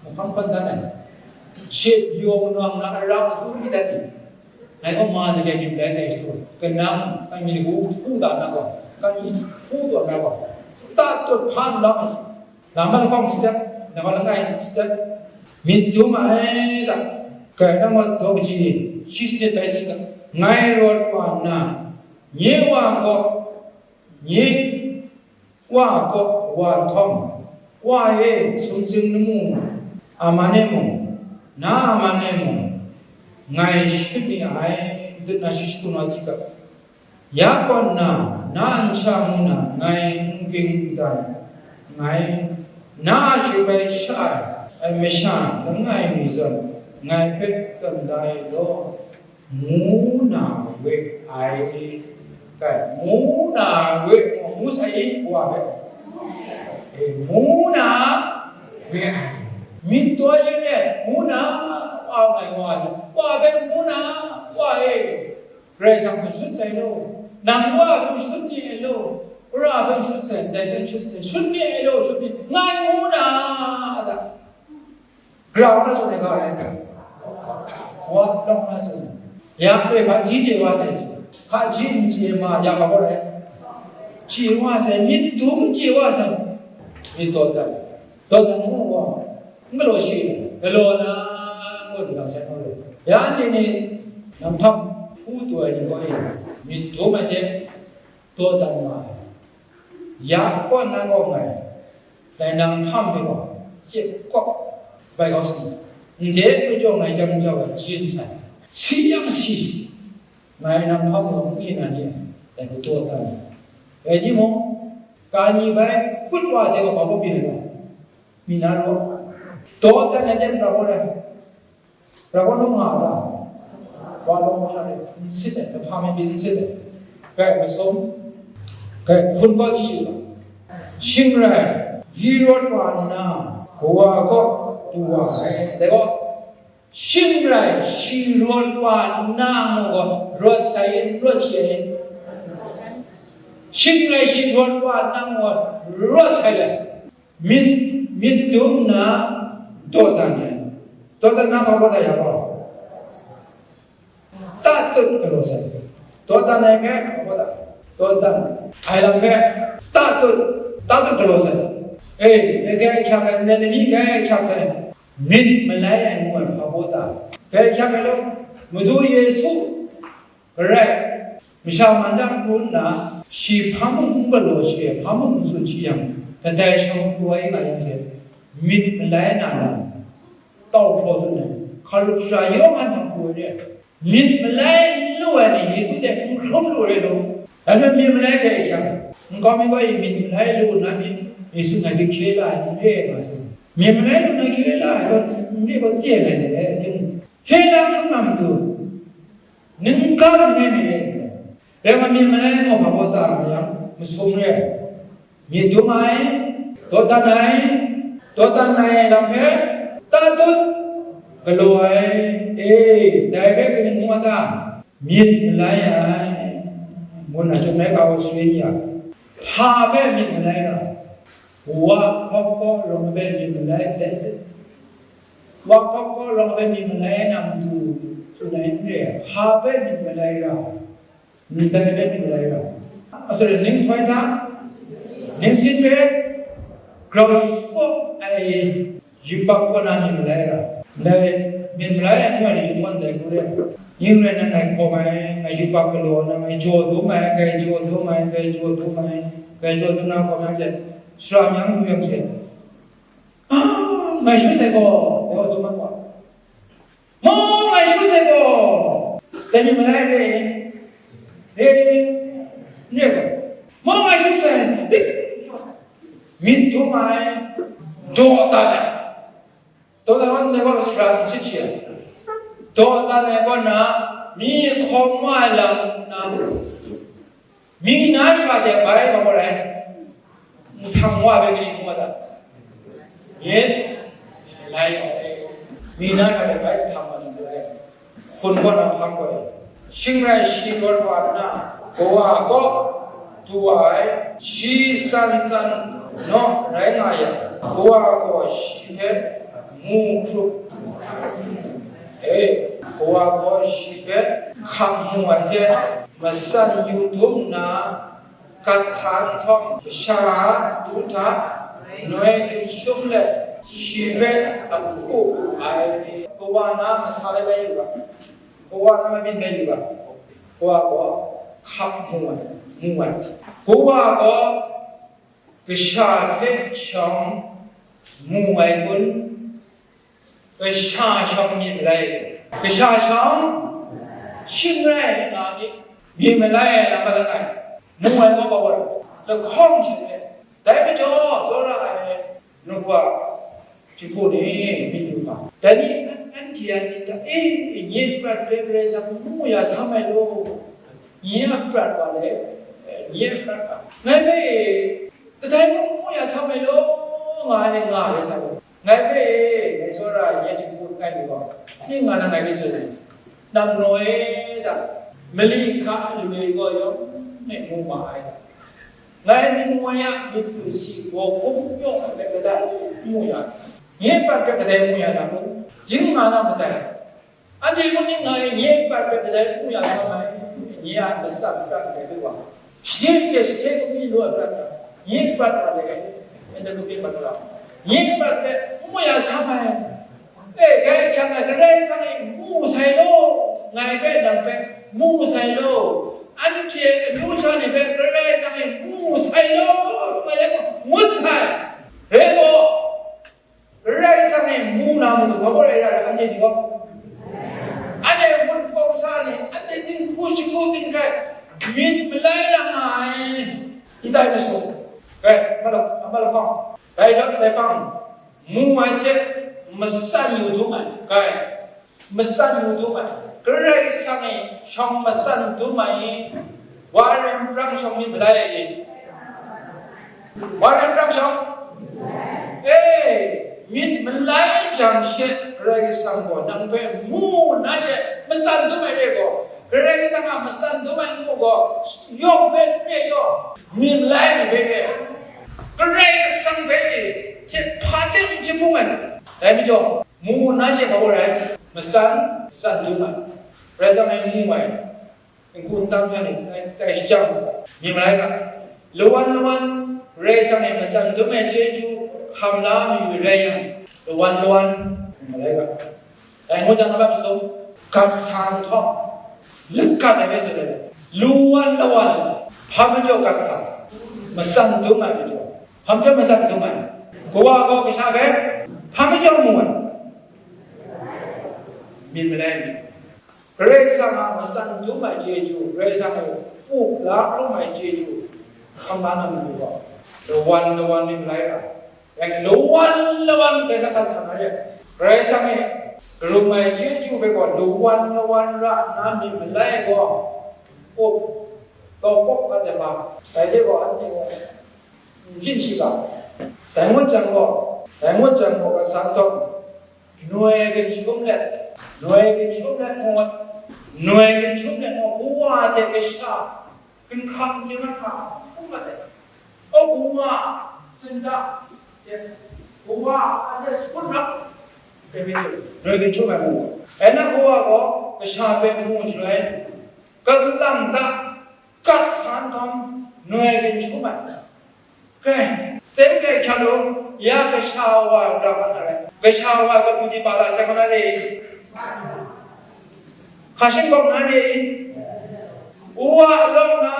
mahkang hpan dan ai, she byawng nang na aram, hkru hkri dat i. Ngai gaw ma na jai dim lai sai hku, kanang, kan myit hku hku da na gaw, kan myit hku taw na gaw, ta tut hpa n lam ai. Nama lahkawng step, nama langai step, myit dum ai da, kai nang gaw daw kaji, shi step bai ji ga, ngai rawt wa nna, nye wa gaw, nye Wa gaw wa nhtawm, Wa e, sumsing lamu a man e mung, na a man e mung, ngai shut ni ai, ndut na shi shagun wa ji ga. Ya kaw nna, na a nsha ngu na ngai n ging n dan, ngai na a shabai sha ai masha langai mi zawn, ngai hpe tawn da ai law. Ngu na we ai, kai, ngu na we, ngu sai i, wa hpe. E, ngu na re ai. Myit taw yen e, ngu na, wa ngai wa ni, wa hpe ngu na, wa e, Karai Kasang hpe shut sai law, nang wa hpe shut ni ai law, Wora hpe shut sai, ndai hpe shut sai, shut ni ai law, shut ni, ngai ngu na, da. Grau na tsun ai ga ai. Wa lawng na tsun. Ya hpe hpa ji chye wa sai. Hpa ji n chye ma, ya ma gaw rai. Chye wa sai, myit dum chye wa sai. Myit dawdan. Dawdan mu wa. N galaw shi, galaw na, ngut nga sai hpa rai. Ya ni ni, nang hpang hpu taw ai ni gaw e. Myit dum ai hte, dawdan nga ai. Ya kaw na kaw ngai, dai nang hpang hpe gaw, syep kawp bai kau sa, ndai majaw ngai jang jau ai jin sai, si yang si, ngai nang hpang gaw n yin na ni, dai hpe dawdan. Rai timung, ka ni bai kut wa hte gaw hpa byin ai gaw, mi na rawt, dawdan ai hte n rau ai. Rai gaw, nung nga a ta? Wa lawng masha ni n sit ai, lahpa mi pyi n sit ai. Kai masum, kai hpun gaw hti yu ga. Shing rai, shi rawt wa nna, kawa kaw du wa ai. Dai gaw, shing rai, shi rawt wa nna ngu gaw, rawt sai, rawt hti ai. Shing rai, shi rawt wa nna ngu gaw, rawt sai ai. Myit, myit dum nna dawdan ai. Dawdan na hpa baw da ya gaw? Tatut galaw sai. Dawdan ai hpe hpa baw da? Dawdan ai lam hpe tatut, tatut galaw sai. E, ndai hkyak ai, ndai ni hkyak sai. Myit malai ai ngu ai hpa baw da? Ndai hkyak ai law, Madu Yesu Karai, masha man na hku nna, shi hpa mung n galaw shi ai, hpa mung n tsun shi yang, kadai shawng pru ai nga yang hte, myit malai na lam, tau hpraw tsun ai, hkalup sara yawng hkan hta pru ai re, myit malai n lu ai ni, Yesu hte n hkrum lu ai re law, dai hpe myit malai hte e yang, nkau mi gaw e myit malai lu nna myit, Yesu hta hkye la ai, n re ai nga sai. Myit malai lu nna hkye la ai gaw, n re gaw, chye ai dai re, hkye la hkrum na matu, Ning ga langai mi re. Rai nme, myit malai gaw hpa baw da nga yang, masum re ai. Myit dum ai, dawdan ai, dawdan ai lam hpe, tatut galaw ai, e, dai hpe kaning ngu a ta? Myit malai ai, ngu nna chyum laika gaw sharin ya, hpa hpe myit malai ra, wa hkawp gaw rawng hpe myit malai, Wa hkawp gaw rawng hpe myit malai ai na matu tsun ai n re ai, hpa hpe myit malai ra, ndai hpe myit malai ra. A, sorry, ning htoi hta, ning sin hpe grau hpawp ai yubak kaw na myit malai ra. Ndai myit malai ai n rai ni chyum gaw ndai hku re ai. Ning rai nna ngai hkawm ai, ngai yubak galaw nna ngai jaw dum ai, ngai jaw dum ai, ngai jaw dum ai, ngai jaw dum na hkawm yang hte, sara myang lu yang hte, Ah, ngai shut sai gaw, dai wa dum ai wa. Mung ngai shut sai gaw, dai myit malai re, re, re gaw. Mung ngai shut sai, myit dum ai, dawdan ai. Dawdan ai gaw shara n sit shi ai. Dawdan ai gaw na, mi hkawm wa ai lam na, Mi na sha de bai gaw rai, nhpang wa hpe gari hkrum wa ta? Myit malai ai. Mi na sha de bai nhpang wa myit malai ai. Hpun gaw na hpang gaw ai. Shing rai shi rawt wa nna, kawa kaw du wa ai, shi san san naw rai nga yang, kawa gaw shi hpe mu hkrup, e, kawa gaw shi hpe hkam mu ai hte, matsan yu dum nna, gat sa nhtawm, kasha a du hta noi ginshum let shi hpe apu wu ai. Kawa na masa lai bai yu ga, kawa na mabyin bai yu ga, kawa gaw hkap mu ai, mu ai. Kawa gaw kasha hpe shawng mu ai kun? Kasha shawng myit malai, kasha shawng shing rai nga myit, myit malai ai lam hpa langai, mu ai gaw, lahkawng hte dai majaw tsawra ai nukwa jahku ni myit yu hpa, dai ni anhte a myit hta, e, nye prat hpe Karai Kasang n mu ya sam ai law, nye a prat wa le, nye a prat wa, ngai hpe kadai mung n mu ya sam ai law, nga ai, nga ai sa gaw, Ngai hpe, ngai tsawra, nye hte hkun ai ni gaw, ning nga na ngai hpe tsun ai, Nang naw e ta? Mali hka lu ai gaw yawng e mu ma ai. Ngai myit ngoi a myit lu si gaw hkum yaw ai hpe kadai n mu ya, nye pat hpe kadai mu ya na kun? Jing nga na matai. Anhte mung ning nga e, nye pat hpe kadai n mu ya sa mai, nye a matsan prat ai hpe wa. Shade hte shade kungyi lu ai prat ga, nye prat wa le, anhte kungyi prat wa. Nye prat hpe n mu ya sa mai. E, dai hkyang e Karai Kasang e mu sai law, ngai hpe nang hpe mu sai law, anhte anu sha ni hpe Karai Kasang e mu sai law, ngai hpe ngut sai. Rai gaw, Karai Kasang e mu na matu, hpa gaw rai ra ai, anhte ni gaw? Anhte ngut kau sa ni, anhte dinghku shagu din hkrai myit malai ra nga ai, ndai masum. Rai, malak, malak hpang. Dai hta dai hpang, mu ai hte matsan yu dum ai, kai, matsan yu dum ai, Karai Kasang e shawng matsan dum ai, wa rem prang shawng myit malai ai, wa rem prang shawng, e, myit malai jang she, Karai Kasang gaw nang hpe mu na ye matsan dum ai re gaw, Karai Kasang a matsan dum ai ngu gaw, yawng hpe n re yaw, myit malai ai ni hpe re. Karai Kasang hpe e hte hpa teng n jahpung ai. Dai majaw, mu na she hpa gaw rai, matsan, matsan dum ai. Karai Kasang e mu ai, n-gun tam hta ni, dai, dai shajang, myit malai ga, lawan lawan, Karai Kasang e matsan dum ai chyeju hkam la mayu rai yang, lawan lawan, myit malai ga. Dai ngut jang, na masum, gat sa nhtawm, lagat ai hpe tsun ai, lawan lawan, hpa majaw gat sa, matsan dum ai majaw, hpa majaw matsan dum ai, kawa gaw kasha hpe hpa majaw mu ai, myit malai mi. Karai Kasang a matsan dum ai chyeju, Karai Kasang e pup la hkrum ai chyeju, hkam la na matu gaw, lawan lawan myit malai ga. Yang lawan lawan Karai Kasang hta san ai, Karai Kasang e karum ai chyeju hpe gaw lawan lawan ra nna myit malai gaw, up, tawkawp gat ai hpa, dai hte gaw anhte gaw n hpyin shiga, dai ngut jang gaw, dai ngut jang gaw, gat sa nhtawm, noi ginshum let, noi ginshum let ngut, noi ginshum let ngut, kawa hte kasha, ginhkang hte mahkra hpung mat ai, o kawa, sinda, kawa, a de sukun rap, hpe mi tsun, noi ginshum ai mu. Ai na kawa gaw, kasha hpe mu shaloi, kalang ta, gat sa nhtawm, noi ginshum ai. Kai, teng kai hkya lung, ya kasha wa ra nga na rai. Kasha wa kabu di pa la sai nga na re. Hka shin bawk na re. Wa alawng na,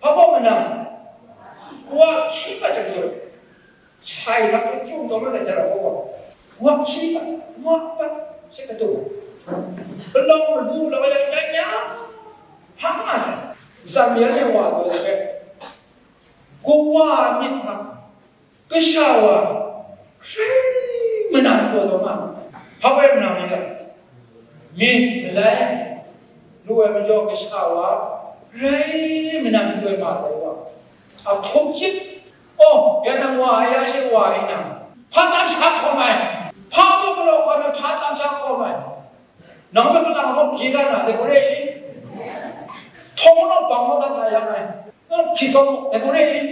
hpa bawk manang, wa hkyi pat jang dun, sai hta kachyung taw mat ai sai rau bawk wa, wa hkyi pat, wa pat, sai katu. Palawng malu lau yang yang yang, hpang nga sai. Ntsa myen e wa taw ai hpe, kawa myit hta, kasha wa, hkrai manang taw taw nga, hpa bai manang myit ga, myit malai, lu ai majaw kasha wa, hkrai manang taw nga taw wa, a hkum chyit, oh, ya nang wa ai, ya she wa ai nang, hpa tam sha hkawm ai, hpa mung galaw hkawm ai, hpa tam sha hkawm ai, nang hpe kalang mung hpyi la na, dai gaw re i? Htawng naw bang maw dat na yang ai, nang hpyi kau mu, dai gaw re i?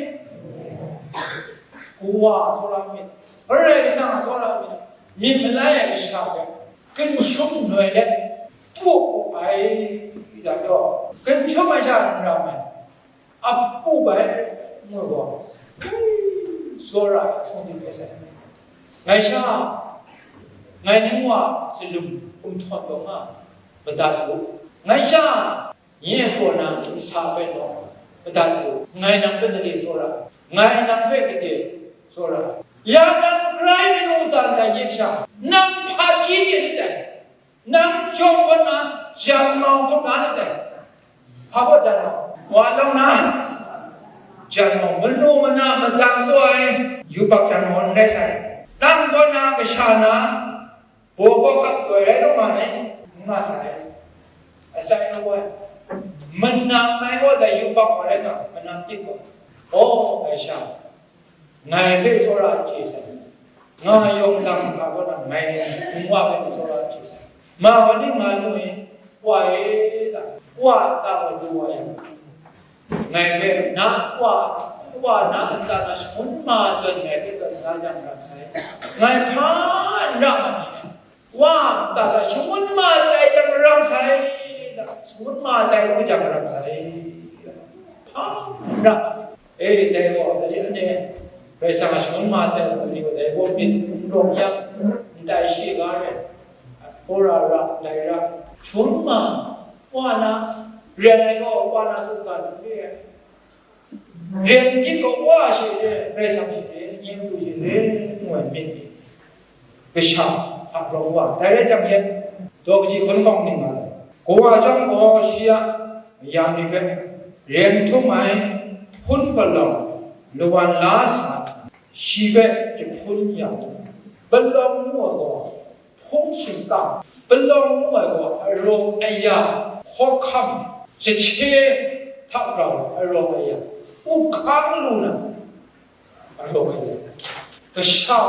Kawa tsawra myit, Karai Kasang a tsawra myit, myit malai ai kasha hpe, ginshum noi let, pu ai, da gaw, ginshum ai sha n ram ai. A pu bai, ngu gaw, tsawra ai hkung hte rai sai. Ngai sha, ngai ning wa salum kumhtawn gaw nga, madat u. Ngai sha, nye kaw na nsa bai gaw, madat u. Ngai nang hpe gade tsawra, ngai nang hpe gade tsawra. Ya nang grai manu dan sai nye sha, nang hpaji chye lit ai. Nang jawng kaw na jan mau hkrum la na dai. Hpa baw jan mau? Wa long na jan mau, manu mana madang tsaw ai yubak jan mau n rai sai. Nang kaw na kasha na baw kaw kap taw rai law nga ai, n nga sai. Asai na wai, manang mai gaw dai yubak wa rai nga, manang tik gaw. Aw, ngai sha, ngai hpe tsawra chye sai. Nga yawng dang hkra kaw na ngai n wa ai majaw ra hte sa, ma wa ning nga nu e, Wa e, da, Wa da wa du wa yang, ngai hpe na Wa, Wa na nta na shangun ma zawn ngai hpe tawn da yang ram sai. Ngai hpa n ra ma ni, Wa nta na shangun ma tai yang ram sai, da, shangun ma tai lu jang ram sai, da, hpa n ra. E, dai gaw, dai anhte Karai Kasang a shangun ma tai ai ni gaw, dai gaw myit n rawng yang, n tai shi ga rai, hpora ra, ndai ra, shangun ma, Wa na, ren ai gaw, Wa na tsun ga, ren jit gaw, Wa she re, Karai Kasang she re, Nye matu she re, ngu ai myit ni. Kasha hta rawng wa, dai rai jang she, daw kaji hkawn kawng ning nga ai. Kawa chyawm gaw shi a mayam ni hpe ren htum ai hpun palawng lawan la sa, shi hpe jahpun ya, palawng ngu ai gaw hpung shingkang, palawng ngu ai gaw arawng aya, hkawhkam, jahte hta rau arawng aya, up hkang lu na, arawng aya, kasha,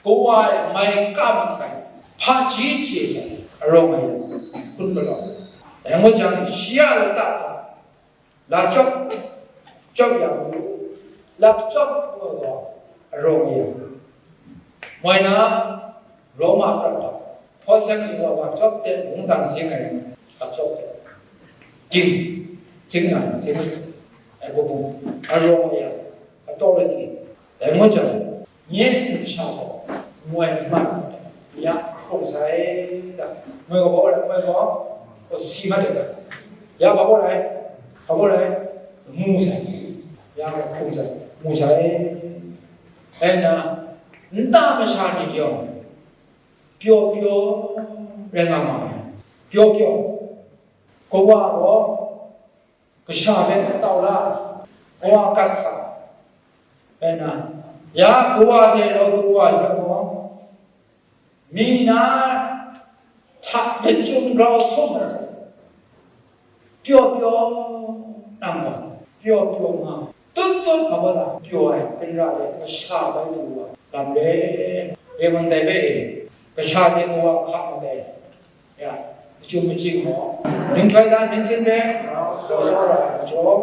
kawa e mai kam sai, hpaji chye sai, arawng aya, hpun palawng. Dai ngut jang, shi a lata hta, lachyawp, chyawp yang u, lachyawp ngu ai gaw, arawng aya, moi na, Roma prat hta, hpawt seng ning wa wa chyawp de, mungdan seng ai, wa chyawp de, ging, seng na, seng ai, bung bung, arawng aya, authority, dai ngut jang, nye kasha gaw, moi n mat, ya hkrung sai, da, moi gaw, moi gaw, gaw si mat de, da, ya hpa gaw rai, hpa gaw rai, mu sai, ya hkrung sai, mu sai, ai na, nta masha ni yawng, pyaw pyaw rai nga ma ai. Pyaw pyaw, kawa gaw kasha hpe tau la, kawa gat sa, rai na, ya kawa hte rau kawa hte gaw, mi na hta myitchyum grau sum ai, pyaw pyaw nang gaw, pyaw pyaw nga, tut tut hkawm la pyaw ai, hkun ra ai, kasha bai du wa, lam re, re man dai bai e, kasha hte kawa hkap ndai, ya, machyum machyi gaw, nhtoi dan nsin hpe, gaw tsawra ai majaw,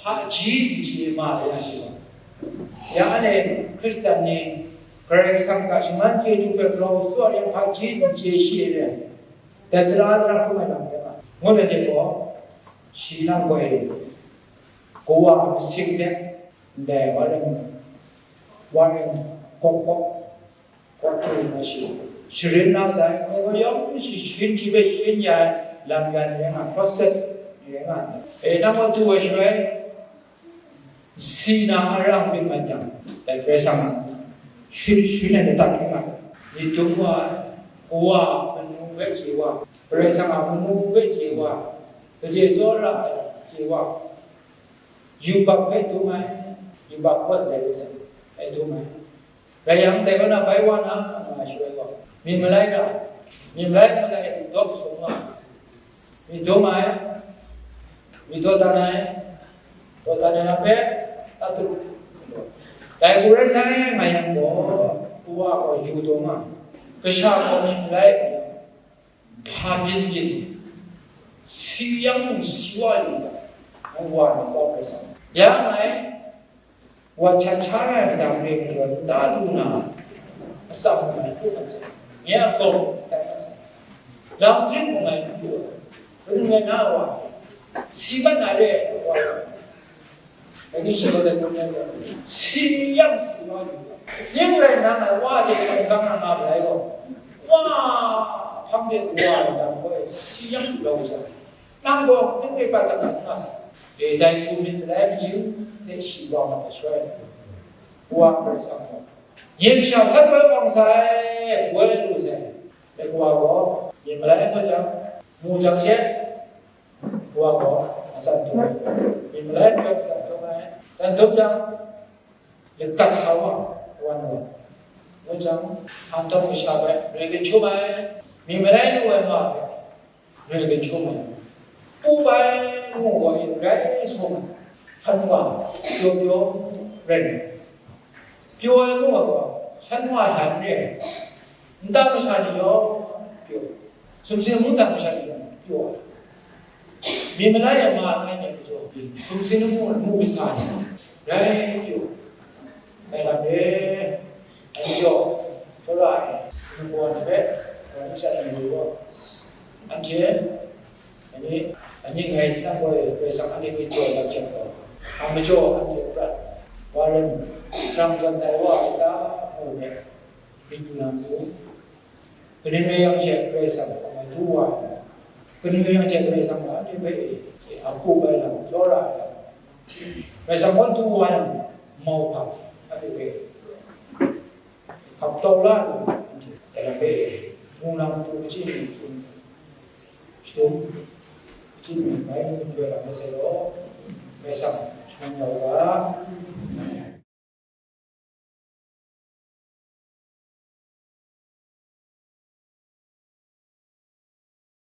hpaji n chye ma ai ya shi gaw, ya anhte Hkristan ni, Karai Kasang hta shaman chyeju hpe grau tsawra ai hpaji n chye shi ai re, dai tara tara hkrum ai lam rai nga, ngut ai hte gaw, shi nang gaw e, kawa masing de, ndai wa rai, wa rai, gawk gawk, gawk hkrum ai shi, sharin na sai, ngai gaw yawng shi sharin shi hpe sharin ya ai lam yan rai nga, process rai nga, e, nang gaw du ai shaloi, si na a rang myit mat yang, dai Karai Kasang a shi, shi nan adat ring nga, myit dum wa ai, kawa manu hpe chye wa, Karai Kasang a manu hpe chye wa, gade tsawra ai chye wa, yubak hpe dum ai, yubak hpawt dai Karai Kasang hpe dum ai. Rai yang, dai kaw na bai wa na, nga ai shaloi gaw, myi malai ra, myi malai malai dawk sung nga, myi dum ai, myi dawdan ai, dawdan ai hpe, tatu, dai hku rai sai nga yang gaw, kawa gaw yu dum nga, kasha gaw myi malai, hpa byin byin, si yang mung si wa yu ga, ngu wa na kawk ai sa, ya ngai, wa htat sha rai ai lam re majaw, nta lu na, atsam mung ngai hkrum ai sa, nye a gaw mung tai ai sa, lam hte mung ngai n lu ai, ring ngai na wa, si mat na re ai wa, dai ni shi gaw dai hkrum ai sa, si yang si wa yu ga, ning rai nna ngai wa de tawng gang na nga ai gaw, wa hpang de wa ai lam gaw si yang lu sa, nang gaw hpung de pat dat na nga sa, e, dai hku myit malai majing hte shi wa mat ai shaloi, Wa Karai Kasang gaw, nye kasha hkrat woi awng sai, woi lu sai, dai kawa gaw, myi malai ngut jang, mu jang she, kawa gaw, atsat dum ai, myi malai hpe atsat dum ai, dan dum jang, lagat sa wa, wan wa, ngut jang, htan tawng kasha bai, rai kachum ai, myi malai nu ai ma hpe, rai kachum ai, pu bai ngu gaw e rai sum ai, hkan wa, pyaw pyaw rai nna, pyaw ai ngu ai gaw, Shan wa sha n re, nta masha ni yawng pyaw, sumsing mungdan masha ni yawng pyaw, mi malai yang ma ai ni majaw, sumsing mu, mu kasa ni rai pyaw, dai lam re. Anhte jaw, tsawra ai, ningwa ni hpe, masha ni majaw, anhte, ani, ani ngai nang gaw Karai Kasang anhte hpe jaw lam jang gaw, a majaw anhte prat, wa lam, rang zawn tai wa ai ta, mu me, myit du na mu. Kaning rai yang she Karai Kasang a mai du wa ai, kaning rai yang she Karai Kasang a anhte hpe a hku bai lam, tsawra ai lam, Karai Kasang gaw du wa ai lam, mau hpa, anhte hpe hkap tau la lu, anhte dai lam hpe, mung nang hku kaji ni tsun, shadum, kaji ni mai, n rai lam ai sai gaw, Karai Kasang, nang yau ga.